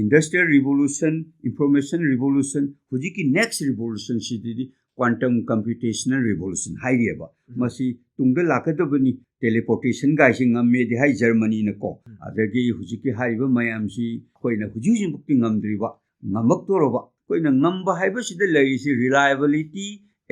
industrial revolution, information revolution, ꯍꯧꯖꯤꯛꯀꯤ next revolutionꯁꯤꯗꯤ quantum computational revolution ꯍꯥꯏꯔꯤꯑꯕ꯫ ꯎꯝ꯫ ꯃꯁꯤ ꯇꯨꯡꯗ ꯂꯥꯛꯀꯗꯕꯅꯤ꯫ ꯇꯦꯂꯤꯄꯣꯔꯇꯦꯁꯟ ꯒꯥꯏꯁꯤ ꯉꯝꯃꯦꯗꯤ ꯍꯥꯏ ꯖꯔꯃꯅꯤꯅꯀꯣ꯫ ꯎꯝ꯫ ꯑꯗꯒꯤ ꯍꯧꯖꯤꯛꯀꯤ ꯍꯥꯏꯔꯤꯕ ꯃꯌꯥꯝꯁꯤ ꯑꯩꯈꯣꯏꯅ ꯍꯧꯖꯤꯛ ꯍꯧꯖꯤꯛꯃꯛꯇꯤ ꯉꯝꯗ꯭ꯔꯤꯕ, ꯉꯝꯃꯛꯇꯣꯔꯕ꯫ ꯑꯩꯈꯣꯏꯅ ꯉꯝꯕ ꯍꯥꯏꯕꯁꯤꯗ ꯂꯩꯔꯤꯁꯤ reliability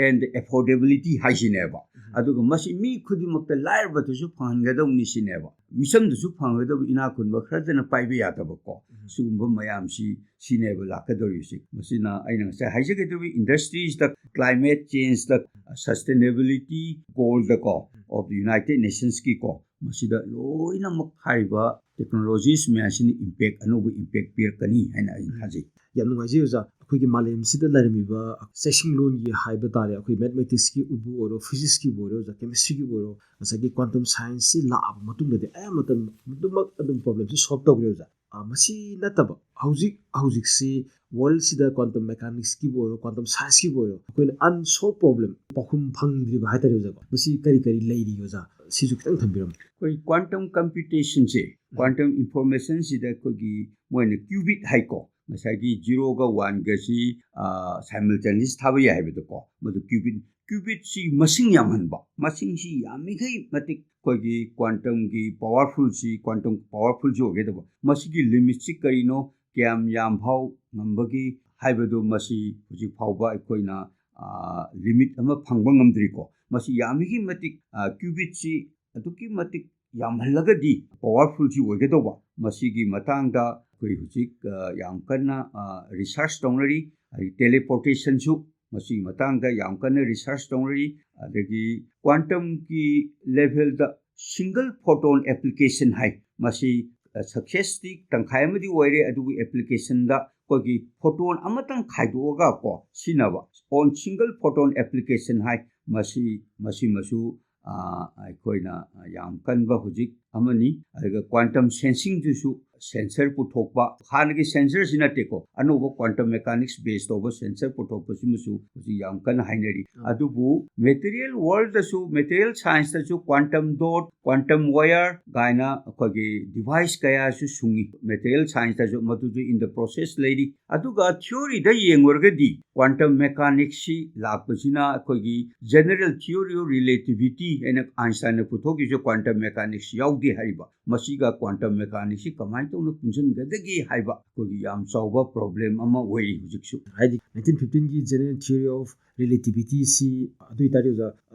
and affordability ꯍꯥꯏꯁꯤꯅꯦꯕ꯫ ꯎꯝ꯫ ꯑꯗꯨꯒ ꯃꯁꯤ ꯃꯤ ꯈꯨꯗꯤꯡꯃꯛꯇ, ꯂꯥꯏꯔꯕꯗꯁꯨ ꯐꯪꯍꯟꯒꯗꯧꯅꯤ ꯁꯤꯅꯦꯕ꯫ ꯃꯤꯆꯝꯗꯁꯨ ꯐꯪꯒꯗꯕ, ꯏꯅꯥꯛ ꯈꯨꯟꯕ ꯈꯔꯗꯅ ꯄꯥꯏꯕ ꯌꯥꯗꯕꯀꯣ꯫ ꯎꯝ꯫ ꯁꯤꯒꯨꯝꯕ ꯃꯌꯥꯝꯁꯤ ꯁꯤꯅꯦꯕ ꯂꯥꯛꯀꯗꯧꯔꯤꯁꯤ꯫ ꯃꯁꯤꯅ ꯑꯩꯅ ꯉꯁꯥꯏ ꯍꯥꯏꯖꯒꯗꯧꯔꯤꯕ ꯏꯟꯗꯁꯇ꯭ꯔꯤꯁꯇ, ꯀ꯭ꯂꯥꯏꯃꯦꯠ ꯆꯦꯟꯖꯇ, ꯁꯁꯇꯦꯅꯦꯕꯤꯂꯤꯇꯤ ꯒꯣꯜꯗꯀꯣ, ꯎꯝ꯫ of the United Nationsꯀꯤꯀꯣ, ꯃꯁꯤꯗ ꯂꯣꯏꯅꯃꯛ ꯍꯥꯏꯔꯤꯕ ꯇꯦꯛꯅꯣꯂꯣꯖꯤꯁ ꯃꯌꯥꯝꯁꯤꯅ ꯏꯝꯄꯦꯛ, ꯑꯅꯧꯕ ꯏꯝꯄꯦꯛ ꯄꯤꯔꯛꯀꯅꯤ ꯍꯥꯏꯅ ꯑꯩꯅ ꯊꯥꯖꯩ꯫ ꯌꯥꯝ ꯅꯨꯡꯉꯥꯏꯖꯩ ꯑꯣꯖꯥ꯫ ꯑꯩꯈꯣꯏꯒꯤ ꯃꯥꯂꯦꯝꯁꯤꯗ ꯂꯩꯔꯝꯃꯤꯕ ꯆꯩꯁꯤꯡꯂꯣꯟꯒꯤ ꯍꯥꯏꯕ ꯇꯥꯔꯦ, ꯑꯩꯈꯣꯏ ꯃꯦꯊꯃꯦꯇꯤꯛꯁꯀꯤꯕꯨ ꯑꯣꯏꯔꯣ, ꯐꯤꯖꯤꯛꯁꯀꯤꯕꯨ ꯑꯣꯏꯔꯣ ꯑꯣꯖꯥ, ꯀꯦꯃꯤꯁꯇ꯭ꯔꯤꯒꯤꯕꯨ ꯑꯣꯏꯔꯣ, ꯉꯁꯥꯏꯒꯤ ꯀ꯭ꯋꯥꯟꯇꯝ ꯁꯥꯏꯟꯁꯁꯤ ꯂꯥꯛꯑꯕ ꯃꯇꯨꯡꯗꯗꯤ ꯑꯌꯥꯝꯕ ꯃꯇꯝ ꯑꯗꯨꯃꯛ ꯑꯗꯨꯝ ꯄ꯭ꯔꯣꯕ꯭ꯂꯦꯝꯁꯤ ꯁꯣꯜꯕ ꯇꯧꯈ꯭ꯔꯦ ꯑꯣꯖꯥ꯫ ꯑ, ꯃꯁꯤ ꯅꯠꯇꯕ ꯍꯧꯖꯤꯛ ꯍꯧꯖꯤꯛꯁꯤ ꯋꯥꯔꯜꯁꯤꯗ ꯀ꯭ꯋꯥꯟꯇꯝ ꯃꯦꯀꯥꯅꯤꯛꯁꯀꯤꯕꯨ ꯑꯣꯏꯔꯣ, ꯀ꯭ꯋꯥꯟꯇꯝ ꯁꯥꯏꯟꯁꯀꯤꯕꯨ ꯑꯣꯏꯔꯣ, ꯑꯩꯈꯣꯏꯅ ꯑꯟꯁꯣꯜꯕ ꯄ꯭ꯔꯣꯕ꯭ꯂꯦꯝ, ꯄꯥꯎꯈꯨꯝ ꯐꯪꯗ꯭ꯔꯤꯕ ꯍꯥꯏꯇꯥꯔꯦ ꯑꯣꯖꯥꯀꯣ, ꯃꯁꯤ ꯀꯔꯤ ꯀꯔꯤ ꯂꯩꯔꯤ ꯑꯣꯖꯥ? ꯁꯤꯁꯨ ꯈꯤꯇꯪ ꯊꯝꯕꯤꯔꯝꯃꯨ꯫ ꯑꯩꯈꯣꯏ ꯀ꯭ꯋꯥꯟꯇꯝ ꯀꯝꯄ꯭ꯌꯨꯇꯦꯁꯟꯁꯦ, ꯀ꯭ꯋꯥꯟꯇꯝ ꯏꯟꯐꯣꯔꯃꯦꯁꯟꯁꯤꯗ ꯑꯩꯈꯣꯏꯒꯤ ꯃꯣꯏꯅ ꯀ꯭ꯌꯨꯕꯤꯠ ꯍꯥꯏꯀꯣ, ꯉꯁꯥꯏꯒꯤ ꯖꯤꯔꯣꯒ ꯋꯥꯟꯒꯁꯤ ꯁꯥꯏꯃꯜꯇꯦꯅꯤꯌꯁ ꯊꯥꯕ ꯌꯥꯏ ꯍꯥꯏꯕꯗꯣꯀꯣ, ꯃꯗꯨ ꯀ꯭ꯌꯨꯕꯤꯠ, ꯀ꯭ꯌꯨꯕꯤꯠꯁꯤ ꯃꯁꯤꯡ ꯌꯥꯝꯍꯟꯕ, ꯃꯁꯤꯡꯁꯤ ꯌꯥꯝꯃꯤꯈꯩ ꯃꯇꯤꯛ ꯑꯩꯈꯣꯏꯒꯤ ꯀ꯭ꯋꯥꯟꯇꯝꯒꯤ ꯄꯋꯥꯔꯐꯨꯜꯁꯤ, ꯀ꯭ꯋꯥꯟꯇꯝ ꯄꯋꯥꯔꯐꯨꯜꯁꯤ ꯑꯣꯏꯒꯗꯕ, ꯃꯁꯤꯒꯤ ꯂꯤꯃꯤꯠꯁꯤ ꯀꯔꯤꯅꯣ, ꯀꯌꯥꯝ ꯌꯥꯝ ꯐꯥꯎ ꯉꯝꯕꯒꯦ ꯍꯥꯏꯕꯗꯨ ꯃꯁꯤ ꯍꯧꯖꯤꯛ ꯐꯥꯎꯕ ꯑꯩꯈꯣꯏꯅ ꯂꯤꯃꯤꯠ ꯑꯃ ꯐꯪꯕ ꯉꯝꯗ꯭ꯔꯤꯀꯣ꯫ ꯃꯁꯤ ꯌꯥꯝꯃꯤꯈꯩ ꯃꯇꯤꯛ ꯀ꯭ꯌꯨꯕꯤꯠꯁꯤ ꯑꯗꯨꯛꯀꯤ ꯃꯇꯤꯛ ꯌꯥꯝꯍꯜꯂꯒꯗꯤ ꯄꯋꯥꯔꯐꯨꯜꯁꯤ ꯑꯣꯏꯒꯗꯧꯕ꯫ ꯃꯁꯤꯒꯤ ꯃꯇꯥꯡꯗ ꯑꯩꯈꯣꯏ ꯍꯧꯖꯤꯛ ꯌꯥꯝ ꯀꯟꯅ ꯔꯤꯁꯔꯁ ꯇꯧꯅꯔꯤ꯫ ꯑꯗꯒꯤ ꯇꯦꯂꯤꯄꯣꯔꯇꯦꯁꯟꯁꯨ ꯃꯁꯤꯒꯤ ꯃꯇꯥꯡꯗ ꯌꯥꯝ ꯀꯟꯅ ꯔꯤꯁꯔꯁ ꯇꯧꯅꯔꯤ꯫ ꯑꯗꯒꯤ ꯀ꯭ꯋꯥꯟꯇꯝꯒꯤ ꯂꯦꯚꯦꯜꯗ ꯁꯤꯡꯒꯜ ꯐꯣꯇꯣꯟ ꯑꯦꯄ꯭ꯂꯤꯀꯦꯁꯟ ꯍꯥꯏ, ꯃꯁꯤ ꯁꯛꯁꯦꯁꯇꯤ ꯇꯪꯈꯥꯏ ꯑꯃꯗꯤ ꯑꯣꯏꯔꯦ, ꯑꯗꯨꯕꯨ ꯑꯦꯄ꯭ꯂꯤꯀꯦꯁꯟꯗ ꯑꯩꯈꯣꯏꯒꯤ ꯐꯣꯇꯣꯟ ꯑꯃꯇꯪ ꯈꯥꯏꯗꯣꯛꯑꯒ ꯀꯣ ꯁꯤꯖꯤꯟꯅꯕ, ꯑꯣꯟ ꯁꯤꯡꯒꯜ ꯐꯣꯇꯣꯟ ꯑꯦꯄ꯭ꯂꯤꯀꯦꯁꯟ ꯍꯥꯏ, ꯃꯁꯤ, ꯃꯁꯤꯃꯁꯨ ꯑꯩꯈꯣꯏꯅ ꯌꯥꯝ ꯀꯟꯕ ꯍꯧꯖꯤꯛ ꯑꯃꯅꯤ꯫ ꯑꯗꯨꯒ ꯀ꯭ꯋꯥꯟꯇꯝ ꯁꯦꯟꯁꯤꯡꯗꯨꯁꯨ ꯁꯦꯟꯁꯔ ꯄꯨꯊꯣꯛꯄ, ꯍꯥꯟꯅꯒꯤ ꯁꯦꯟꯁꯔꯁꯤ ꯅꯠꯇꯦꯀꯣ, ꯑꯅꯧꯕ ꯀ꯭ꯋꯥꯟꯇꯝ ꯃꯦꯀꯥꯅꯤꯛꯁ ꯕꯦꯁ ꯇꯧꯕ ꯁꯦꯟꯁꯔ ꯄꯨꯊꯣꯛꯄꯁꯤꯃꯁꯨ ꯍꯧꯖꯤꯛ ꯌꯥꯝ ꯀꯟꯅ ꯍꯥꯏꯅꯔꯤ꯫ ꯑꯗꯨꯕꯨ ꯃꯦꯇꯔꯤꯌꯦꯜ ꯋꯥꯔꯜꯗꯁꯨ, ꯃꯦꯇꯔꯤꯌꯦꯜ ꯁꯥꯏꯟꯁꯇꯁꯨ ꯀ꯭ꯋꯥꯟꯇꯝ ꯗꯣꯠ, ꯀ꯭ꯋꯥꯟꯇꯝ ꯋꯥꯌꯔ ꯀꯥꯏꯅ ꯑꯩꯈꯣꯏꯒꯤ ꯗꯤꯚꯥꯏꯁ ꯀꯌꯥꯁꯨ ꯁꯨꯡꯉꯤ꯫ ꯃꯦꯇꯔꯤꯌꯦꯜ ꯁꯥꯏꯟꯁꯇꯁꯨ ꯃꯗꯨꯁꯨ in the process ꯂꯩꯔꯤ꯫ ꯑꯗꯨꯒ ꯊꯤꯑꯣꯔꯤꯗ ꯌꯦꯡꯉꯨꯔꯒꯗꯤ ꯀ꯭ꯋꯥꯟꯇꯝ ꯃꯦꯀꯥꯅꯤꯛꯁꯁꯤ ꯂꯥꯛꯄꯁꯤꯅ ꯑꯩꯈꯣꯏꯒꯤ ꯖꯦꯅꯔꯦꯜ ꯊꯤꯑꯣꯔꯤ ꯑꯣꯐ ꯔꯤꯂꯦꯇꯤꯚꯤꯇꯤ ꯍꯥꯏꯅ ꯑꯥꯏꯟꯁꯇꯥꯏꯟꯅ ꯄꯨꯊꯣꯛꯈꯤꯕꯁꯨ ꯀ꯭ꯋꯥꯟꯇꯝ ꯃꯦꯀꯥꯅꯤꯛꯁ ꯌꯥꯎꯗꯦ ꯍꯥꯏꯔꯤꯕ꯫ ꯃꯁꯤꯒ ꯀ꯭ꯋꯥꯟꯇꯝ ꯃꯦꯀꯥꯅꯤꯛꯁꯁꯤ ꯀꯃꯥꯏꯅ ꯇꯧꯅ ꯄꯨꯟꯁꯤꯟꯒꯗꯒꯦ ꯍꯥꯏꯕ ꯑꯩꯈꯣꯏꯒꯤ ꯌꯥꯝ ꯆꯥꯎꯕ ꯄ꯭ꯔꯣꯕ꯭ꯂꯦꯝ ꯑꯃ ꯑꯣꯏꯔꯤ ꯍꯧꯖꯤꯛꯁꯨ꯫ ꯍꯥꯏꯗꯤ ꯅꯥꯏꯟꯇꯤꯟ ꯐꯤꯐꯇꯤꯟꯒꯤ ꯖꯦꯅꯔꯦꯜ ꯊꯤꯑꯣꯔꯤ ꯑꯣꯐ ꯔꯤꯂꯦꯇꯤꯚꯤꯇꯤꯁꯤ ꯑꯗꯨ ꯑꯣꯏꯇꯥꯔꯗꯤ ꯑꯣꯖꯥ,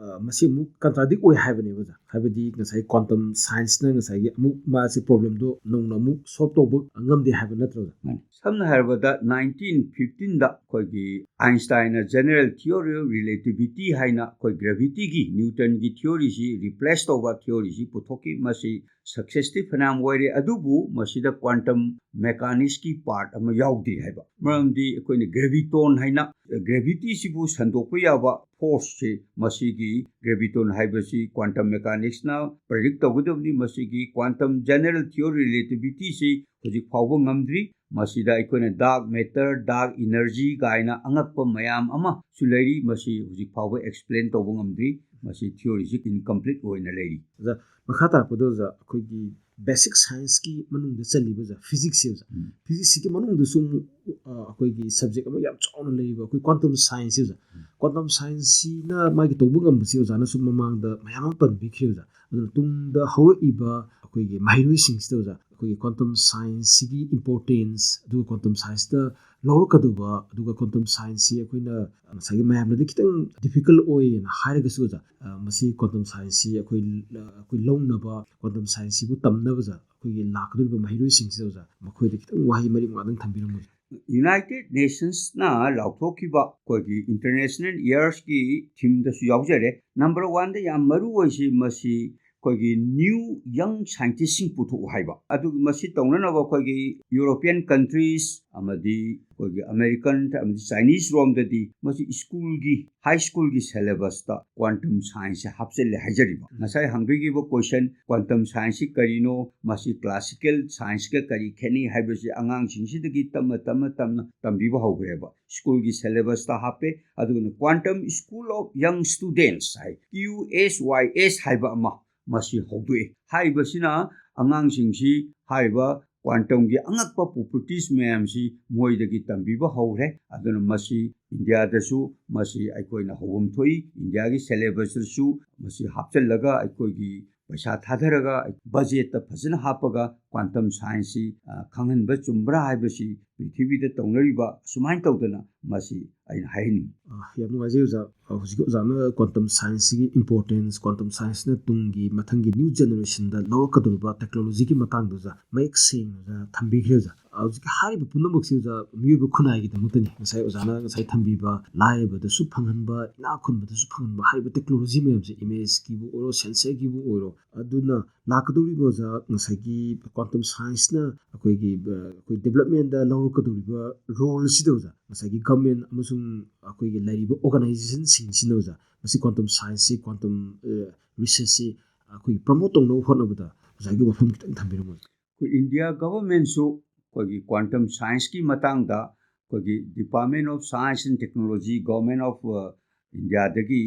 ꯃꯁꯤ ꯑꯃꯨꯛ ꯀꯟꯇ꯭ꯔꯥꯗꯤꯛ ꯑꯣꯏ ꯍꯥꯏꯕꯅꯦꯕ ꯑꯣꯖꯥ꯫ ꯍꯥꯏꯕꯗꯤ ꯉꯁꯥꯏ ꯀ꯭ꯋꯥꯟꯇꯝ ꯁꯥꯏꯟꯁꯅ ꯉꯁꯥꯏꯒꯤ ꯑꯃꯨꯛ ꯃꯥꯁꯤ ꯄ꯭ꯔꯣꯕ꯭ꯂꯦꯝꯗꯣ ꯅꯧꯅ ꯑꯃꯨꯛ ꯁꯣꯜꯕ ꯇꯧꯕ ꯉꯝꯗꯦ ꯍꯥꯏꯕ ꯅꯠꯇ꯭ꯔꯣ ꯑꯣꯖꯥ? ꯁꯝꯅ ꯍꯥꯏꯔꯕꯗ ꯅꯥꯏꯟꯇꯤꯟ ꯐꯤꯐꯇꯤꯟꯗ ꯑꯩꯈꯣꯏꯒꯤ ꯑꯥꯏꯟꯁꯇꯥꯏꯟꯅ ꯖꯦꯅꯔꯦꯜ ꯊꯤꯑꯣꯔꯤ ꯑꯣꯐ ꯔꯤꯂꯦꯇꯤꯚꯤꯇꯤ ꯍꯥꯏꯅ ꯑꯩꯈꯣꯏ ꯒ꯭ꯔꯦꯚꯤꯇꯤꯒꯤ ꯅ꯭ꯌꯨꯇꯟꯒꯤ ꯊꯤꯑꯣꯔꯤꯁꯤ ꯔꯤꯄ꯭ꯂꯦꯁ ꯇꯧꯕ ꯊꯤꯑꯣꯔꯤꯁꯤ ꯄꯨꯊꯣꯛꯈꯤ꯫ ꯃꯁꯤ ꯁꯛꯁꯦꯁꯇꯤ ꯐꯅꯌꯥꯝ ꯑꯣꯏꯔꯦ, ꯑꯗꯨꯕꯨ ꯃꯁꯤꯗ ꯀ꯭ꯋꯥꯟꯇꯝ ꯃꯦꯀꯥꯅꯤꯛꯁꯀꯤ ꯄꯥꯔꯠ ꯑꯃ ꯌꯥꯎꯗꯦ ꯍꯥꯏꯕ꯫ ꯃꯔꯝꯗꯤ ꯑꯩꯈꯣꯏꯅ ꯒ꯭ꯔꯦꯚꯤꯇꯣꯟ ꯍꯥꯏꯅ, ꯒ꯭ꯔꯦꯚꯤꯇꯤꯁꯤꯕꯨ ꯁꯟꯗꯣꯛꯄ ꯌꯥꯕ ꯐꯣꯔꯁꯁꯤ, ꯃꯁꯤꯒꯤ ꯒ꯭ꯔꯦꯚꯤꯇꯣꯟ ꯍꯥꯏꯕꯁꯤ ꯀ꯭ꯋꯥꯟꯇꯝ ꯃꯦꯀꯥꯅꯤꯛꯁꯅ ꯄ꯭ꯔꯤꯗꯤꯛ ꯇꯧꯒꯗꯕꯅꯤ꯫ ꯃꯁꯤꯒꯤ ꯀ꯭ꯋꯥꯟꯇꯝ ꯖꯦꯅꯔꯦꯜ ꯊꯤꯑꯣꯔꯤ ꯔꯤꯂꯦꯇꯤꯚꯤꯇꯤꯁꯤ ꯍꯧꯖꯤꯛ ꯐꯥꯎꯕ ꯉꯝꯗ꯭ꯔꯤ꯫ ꯃꯁꯤꯗ ꯑꯩꯈꯣꯏꯅ dark matter, dark energy ꯀꯥꯏꯅ ꯑꯉꯛꯄ ꯃꯌꯥꯝ ꯑꯃꯁꯨ ꯂꯩꯔꯤ꯫ ꯃꯁꯤ ꯍꯧꯖꯤꯛ ꯐꯥꯎꯕ explain ꯇꯧꯕ ꯉꯝꯗ꯭ꯔꯤ꯫ ꯃꯁꯤ theory ꯁꯤ incomplete ꯑꯣꯏꯅ ꯂꯩꯔꯤ꯫ ꯑꯣꯖꯥ, ꯃꯈꯥ ꯇꯥꯔꯛꯄꯗ ꯑꯣꯖꯥ, ꯑꯩꯈꯣꯏꯒꯤ basic science ꯀꯤ ꯃꯅꯨꯡꯗꯗ ꯆꯜꯂꯤꯕ ꯑꯣꯖꯥ, physics ꯁꯦ ꯑꯣꯖꯥ, ꯎꯝ꯫ physics ꯁꯤꯒꯤ ꯃꯅꯨꯡꯗꯁꯨ ꯑꯃꯨꯛ, ꯑ, ꯑꯩꯈꯣꯏꯒꯤ subject ꯑꯃ ꯌꯥꯝ ꯆꯥꯎꯅ ꯂꯩꯔꯤꯕ ꯑꯩꯈꯣꯏ quantum science ꯁꯦ ꯑꯣꯖꯥ꯫ ꯎꯝ꯫ Quantum science ꯁꯤꯅ ꯃꯥꯒꯤ ꯇꯧꯕ ꯉꯝꯕꯁꯤ ꯑꯣꯖꯥꯅꯁꯨ ꯃꯃꯥꯡꯗ ꯃꯌꯥꯝ ꯑꯃ ꯄꯟꯕꯤꯈ꯭ꯔꯦ ꯑꯣꯖꯥ꯫ ꯑꯗꯨꯅ ꯇꯨꯡꯗ ꯍꯧꯔꯛꯏꯕ ꯑꯩꯈꯣꯏꯒꯤ ꯃꯍꯩꯔꯣꯏꯁꯤꯡꯁꯤꯗ ꯑꯣꯖꯥ, ꯑꯩꯈꯣꯏꯒꯤ quantum science ꯁꯤꯒꯤ importance, ꯑꯗꯨꯒ quantum science ꯇ ꯂꯧꯔꯛꯀꯗꯧꯕ, ꯑꯗꯨꯒ quantum science ꯁꯤ ꯑꯩꯈꯣꯏꯅ ꯉꯁꯥꯏꯒꯤ ꯃꯌꯥꯝꯅꯗꯤ ꯈꯤꯇꯪ difficult ꯑꯣꯏꯌꯦꯅ ꯍꯥꯏꯔꯒꯁꯨ ꯑꯣꯖꯥ, ꯑ, ꯃꯁꯤ quantum science ꯁꯤ ꯑꯩꯈꯣꯏ, ꯑ, ꯑꯩꯈꯣꯏ ꯂꯧꯅꯕ, quantum science ꯁꯤꯕꯨ ꯇꯝꯅꯕ ꯑꯣꯖꯥ, ꯑꯩꯈꯣꯏꯒꯤ ꯂꯥꯛꯀꯗꯧꯔꯤꯕ ꯃꯍꯩꯔꯣꯏꯁꯤꯡꯁꯤꯗ ꯑꯣꯖꯥ, ꯃꯈꯣꯏꯗ ꯈꯤꯇꯪ ꯋꯥꯍꯩ ꯃꯔꯤ ꯃꯉꯥꯗꯪ ꯊꯝꯕꯤꯔꯝꯃꯨ ꯑꯣꯖꯥ꯫ United Nations ꯅ ꯂꯥꯎꯊꯣꯛꯈꯤꯕ ꯑꯩꯈꯣꯏꯒꯤ International Years ꯀꯤ theme ꯗꯁꯨ ꯌꯥꯎꯖꯔꯦ꯫ Number one ꯗ ꯌꯥꯝ ꯃꯔꯨ ꯑꯣꯏꯁꯤ ꯃꯁꯤ ꯑꯩꯈꯣꯏꯒꯤ new young scientist ꯁꯤꯡ ꯄꯨꯊꯣꯛꯎ ꯍꯥꯏꯕ꯫ ꯑꯗꯨꯒ ꯃꯁꯤ ꯇꯧꯅꯅꯕ ꯑꯩꯈꯣꯏꯒꯤ European countries ꯑꯃꯗꯤ ꯑꯩꯈꯣꯏꯒꯤ American ꯑꯃꯗꯤ Chinese ꯔꯣꯝꯗꯗꯤ ꯃꯁꯤ school ꯒꯤ, high school ꯒꯤ syllabus ꯇ quantum science ꯁꯦ ꯍꯥꯞꯆꯤꯜꯂꯦ ꯍꯥꯏꯖꯔꯤꯕ꯫ ꯉꯁꯥꯏ ꯍꯪꯕꯤꯈꯤꯕ question, quantum science ꯁꯤ ꯀꯔꯤꯅꯣ, ꯃꯁꯤ classical science ꯀ ꯀꯔꯤ ꯈꯦꯠꯅꯩ ꯍꯥꯏꯕꯁꯤ ꯑꯉꯥꯡꯁꯤꯡꯁꯤꯗꯒꯤ ꯇꯞꯅ, ꯇꯞꯅ, ꯇꯞꯅ ꯇꯝꯕꯤꯕ ꯍꯧꯈ꯭ꯔꯦꯕ꯫ School ꯒꯤ syllabus ꯇ ꯍꯥꯞꯄꯦ꯫ ꯑꯗꯨꯒ Quantum School of Young Students high, Q S Y S ꯍꯥꯏꯕ ꯑꯃ ꯃꯁꯤ ꯍꯧꯗꯣꯛꯑꯦ꯫ ꯍꯥꯏꯔꯤꯕꯁꯤꯅ ꯑꯉꯥꯡꯁꯤꯡꯁꯤ ꯍꯥꯏꯔꯤꯕ quantum ꯒꯤ ꯑꯉꯛꯄ properties ꯃꯌꯥꯝꯁꯤ ꯃꯣꯏꯗꯒꯤ ꯇꯝꯕꯤꯕ ꯍꯧꯔꯦ꯫ ꯑꯗꯨꯅ ꯃꯁꯤ ꯏꯟꯗꯤꯌꯥꯗꯁꯨ ꯃꯁꯤ ꯑꯩꯈꯣꯏꯅ ꯍꯧꯐꯝ ꯊꯣꯛꯏ꯫ ꯏꯟꯗꯤꯌꯥꯒꯤ syllabus ꯇꯁꯨ ꯃꯁꯤ ꯍꯥꯞꯆꯤꯜꯂꯒ ꯑꯩꯈꯣꯏꯒꯤ ꯄꯩꯁꯥ ꯊꯥꯗꯔꯒ budget ꯇ ꯐꯖꯅ ꯍꯥꯞꯄꯒ quantum science ꯁꯤ, ꯑ, ꯈꯪꯍꯟꯕ ꯆꯨꯝꯕ꯭ꯔꯥ ꯍꯥꯏꯕꯁꯤ ꯄ꯭ꯔꯤꯊꯤꯕꯤꯗ ꯇꯧꯅꯔꯤꯕ ꯑꯁꯨꯃꯥꯏꯅ ꯇꯧꯗꯅ ꯃꯁꯤ ꯑꯩꯅ ꯍꯥꯏꯍꯟꯅꯤꯡꯉꯤ꯫ ꯑ, ꯌꯥꯝ ꯅꯨꯡꯉꯥꯏꯖꯩ ꯑꯣꯖꯥ꯫ ꯑ, ꯍꯧꯖꯤꯛꯀꯤ ꯑꯣꯖꯥꯅ quantum science ꯁꯤꯒꯤ importance, quantum science ꯅ ꯇꯨꯡꯒꯤ ꯃꯊꯪꯒꯤ new generation ꯗ ꯂꯧꯔꯛꯀꯗꯧꯔꯤꯕ technology ꯒꯤ ꯃꯇꯥꯡꯗ ꯑꯣꯖꯥ ꯃꯌꯦꯛ ꯁꯦꯡꯅ ꯑꯣꯖꯥ ꯊꯝꯕꯤꯈ꯭ꯔꯦ ꯑꯣꯖꯥ꯫ ꯍꯧꯖꯤꯛꯀꯤ ꯍꯥꯏꯔꯤꯕ ꯄꯨꯝꯅꯃꯛꯁꯤ ꯑꯣꯖꯥ ꯃꯤꯑꯣꯏꯕ ꯈꯨꯟꯅꯥꯏꯒꯤꯗꯃꯛꯇꯅꯤ꯫ ꯉꯁꯥꯏ ꯑꯣꯖꯥꯅ ꯉꯁꯥꯏ ꯊꯝꯕꯤꯕ ꯂꯥꯏꯔꯕꯗꯁꯨ ꯐꯪꯍꯟꯕ, ꯏꯅꯥꯛ ꯈꯨꯟꯕꯗꯁꯨ ꯐꯪꯍꯟꯕ ꯍꯥꯏꯔꯤꯕ technology ꯃꯌꯥꯝꯁꯦ, image ꯀꯤꯕꯨ ꯑꯣꯏꯔꯣ, sensor ꯒꯤꯕꯨ ꯑꯣꯏꯔꯣ, ꯑꯗꯨꯅ ꯂꯥꯛꯀꯗꯧꯔꯤꯕ ꯑꯣꯖꯥ ꯉꯁꯥꯏꯒꯤ quantum science ꯅ ꯑꯩꯈꯣꯏꯒꯤ, ꯑ, ꯑꯩꯈꯣꯏ development ꯗ ꯂꯧꯔꯛꯀꯗꯧꯔꯤꯕ role ꯁꯤꯗ ꯑꯣꯖꯥ ꯉꯁꯥꯏꯒꯤ government ꯑꯃꯁꯨꯡ ꯑꯩꯈꯣꯏꯒꯤ ꯂꯩꯔꯤꯕ organization ꯁꯤꯡꯁꯤꯅ ꯑꯣꯖꯥ ꯃꯁꯤ quantum science ꯁꯤ, quantum, ꯑ, research ꯁꯤ ꯑꯩꯈꯣꯏꯒꯤ promote ꯇꯧꯅꯕ ꯍꯣꯠꯅꯕꯗ ꯑꯣꯖꯥꯒꯤ ꯋꯥꯐꯝ ꯈꯤꯇꯪ ꯊꯝꯕꯤꯔꯝꯃꯨ꯫ ꯑꯩꯈꯣꯏ ꯏꯟꯗꯤꯌꯥ ꯒꯚꯔꯟꯃꯦꯟꯠꯁꯨ ꯑꯩꯈꯣꯏꯒꯤ ꯀ꯭ꯋꯥꯟꯇꯝ ꯁꯥꯏꯟꯁꯀꯤ ꯃꯇꯥꯡꯗ ꯑꯩꯈꯣꯏꯒꯤ Department of Science and Technology, Government of Indiaꯗꯒꯤ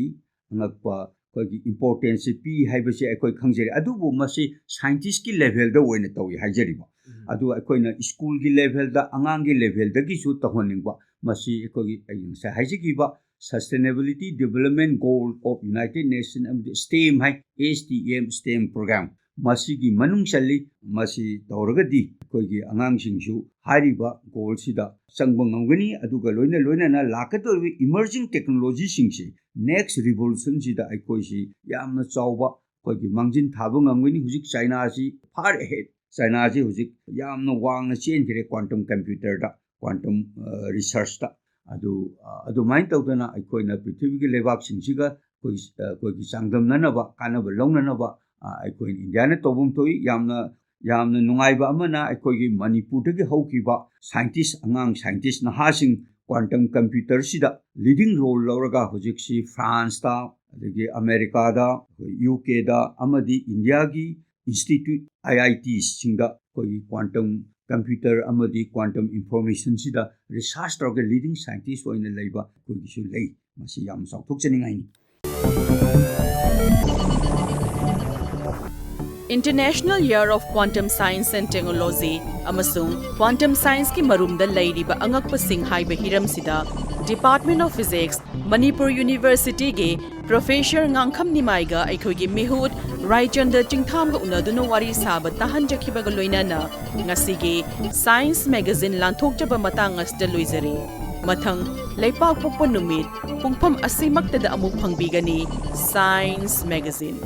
ꯑꯉꯛꯄ ꯑꯩꯈꯣꯏꯒꯤ importanceꯁꯦ ꯄꯤ ꯍꯥꯏꯕꯁꯦ ꯑꯩꯈꯣꯏ ꯈꯪꯖꯔꯤ꯫ ꯑꯗꯨꯕꯨ ꯃꯁꯤ scientistꯀꯤ levelꯗ ꯑꯣꯏꯅ ꯇꯧꯏ ꯍꯥꯏꯖꯔꯤꯕ꯫ ꯑꯗꯨ ꯑꯩꯈꯣꯏꯅ schoolꯒꯤ levelꯗ, ꯑꯉꯥꯡꯒꯤ levelꯗꯒꯤꯁꯨ ꯇꯧꯍꯟꯅꯤꯡꯕ꯫ ꯃꯁꯤ ꯑꯩꯈꯣꯏꯒꯤ, ꯑꯩ ꯉꯁꯥꯏ ꯍꯥꯏꯖꯈꯤꯕ Sustainability Development Goal of United Nations ꯑꯃꯗꯤ STEM ꯍꯥꯏ, S T E M, STEM program, ꯃꯁꯤꯒꯤ ꯃꯅꯨꯡ ꯆꯜꯂꯤ꯫ ꯃꯁꯤ ꯇꯧꯔꯒꯗꯤ ꯑꯩꯈꯣꯏꯒꯤ ꯑꯉꯥꯡꯁꯤꯡꯁꯨ ꯍꯥꯏꯔꯤꯕ goalꯁꯤꯗ ꯆꯪꯕ ꯉꯝꯒꯅꯤ꯫ ꯑꯗꯨꯒ ꯂꯣꯏꯅ ꯂꯣꯏꯅꯅ ꯂꯥꯛꯀꯗꯧꯔꯤꯕ emerging technologyꯁꯤꯡꯁꯤ, next revolutionꯁꯤꯗ ꯑꯩꯈꯣꯏꯁꯤ ꯌꯥꯝꯅ ꯆꯥꯎꯕ ꯑꯩꯈꯣꯏꯒꯤ ꯃꯥꯡꯖꯤꯟ ꯊꯥꯕ ꯉꯝꯒꯅꯤ꯫ ꯍꯧꯖꯤꯛ ꯆꯥꯏꯅꯥꯁꯤ far ahead, ꯆꯥꯏꯅꯥꯁꯤ ꯍꯧꯖꯤꯛ ꯌꯥꯝꯅ ꯋꯥꯡꯅ ꯆꯦꯟꯈ꯭ꯔꯦ quantum computerꯗ, quantum, ꯑ, researchꯇ꯫ ꯑꯗꯨ, ꯑ, ꯑꯗꯨꯃꯥꯏꯅ ꯇꯧꯗꯅ ꯑꯩꯈꯣꯏꯅ ꯄ꯭ꯔꯤꯊꯤꯕꯤꯒꯤ ꯂꯩꯕꯥꯛꯁꯤꯡꯁꯤꯒ ꯑꯩꯈꯣꯏ, ꯑ, ꯑꯩꯈꯣꯏꯒꯤ ꯆꯥꯡꯗꯝꯅꯅꯕ, ꯀꯥꯟꯅꯕ ꯂꯧꯅꯅꯕ, ꯑ, ꯑꯩꯈꯣꯏꯅ ꯏꯟꯗꯤꯌꯥꯅ ꯇꯧꯐꯝ ꯊꯣꯛꯏ꯫ ꯌꯥꯝꯅ, ꯌꯥꯝꯅ ꯅꯨꯡꯉꯥꯏꯕ ꯑꯃꯅ ꯑꯩꯈꯣꯏꯒꯤ ꯃꯅꯤꯄꯨꯔꯗꯒꯤ ꯍꯧꯈꯤꯕ scientist, ꯑꯉꯥꯡ scientist ꯅꯍꯥꯁꯤꯡ quantum computerꯁꯤꯗ leading role ꯂꯧꯔꯒ ꯍꯧꯖꯤꯛꯁꯤ Franceꯇ, ꯑꯗꯒꯤ Americaꯗ, ꯑꯩꯈꯣꯏ UKꯗ ꯑꯃꯗꯤ ꯏꯟꯗꯤꯌꯥꯒꯤ institute, IITꯁꯤꯡꯗ ꯑꯩꯈꯣꯏꯒꯤ quantum computer ꯑꯃꯗꯤ quantum informationꯁꯤꯗ research ꯇꯧꯔꯒ leading scientist ꯑꯣꯏꯅ ꯂꯩꯕ ꯑꯩꯈꯣꯏꯒꯤꯁꯨ ꯂꯩ꯫ ꯃꯁꯤ ꯌꯥꯝ ꯆꯥꯎꯊꯣꯛꯆꯅꯤꯡꯉꯥꯏꯅꯤ꯫ International Year of Quantum Science and Technology ꯑꯃꯁꯨꯡ quantum scienceꯀꯤ ꯃꯔꯨꯝꯗ ꯂꯩꯔꯤꯕ ꯑꯉꯛꯄꯁꯤꯡ ꯍꯥꯏꯕ ꯍꯤꯔꯝꯁꯤꯗ Department of Physics, Manipur Universityꯒꯤ Professor ꯉꯥꯡꯈꯝ ꯅꯤꯃꯥꯏꯒ ꯑꯩꯈꯣꯏꯒꯤ ꯃꯤꯍꯨꯠ ꯔꯥꯏꯆꯟꯗ꯭ꯔ ꯆꯤꯡꯊꯥꯝꯒ ꯎꯅꯗꯨꯅ ꯋꯥꯔꯤ ꯁꯥꯕ ꯇꯥꯍꯟꯖꯈꯤꯕꯒ ꯂꯣꯏꯅꯅ ꯉꯁꯤꯒꯤ Science Magazine ꯂꯥꯟꯊꯣꯛꯆꯕ ꯃꯇꯥꯡ ꯑꯁꯤꯗ ꯂꯣꯏꯖꯔꯦ꯫ ꯃꯊꯪ ꯂꯩꯄꯥꯛꯄꯣꯛꯄ ꯅꯨꯃꯤꯠ ꯄꯨꯡꯐꯝ ꯑꯁꯤꯃꯛꯇꯗ ꯑꯃꯨꯛ ꯐꯪꯕꯤꯒꯅꯤ Science Magazine꯫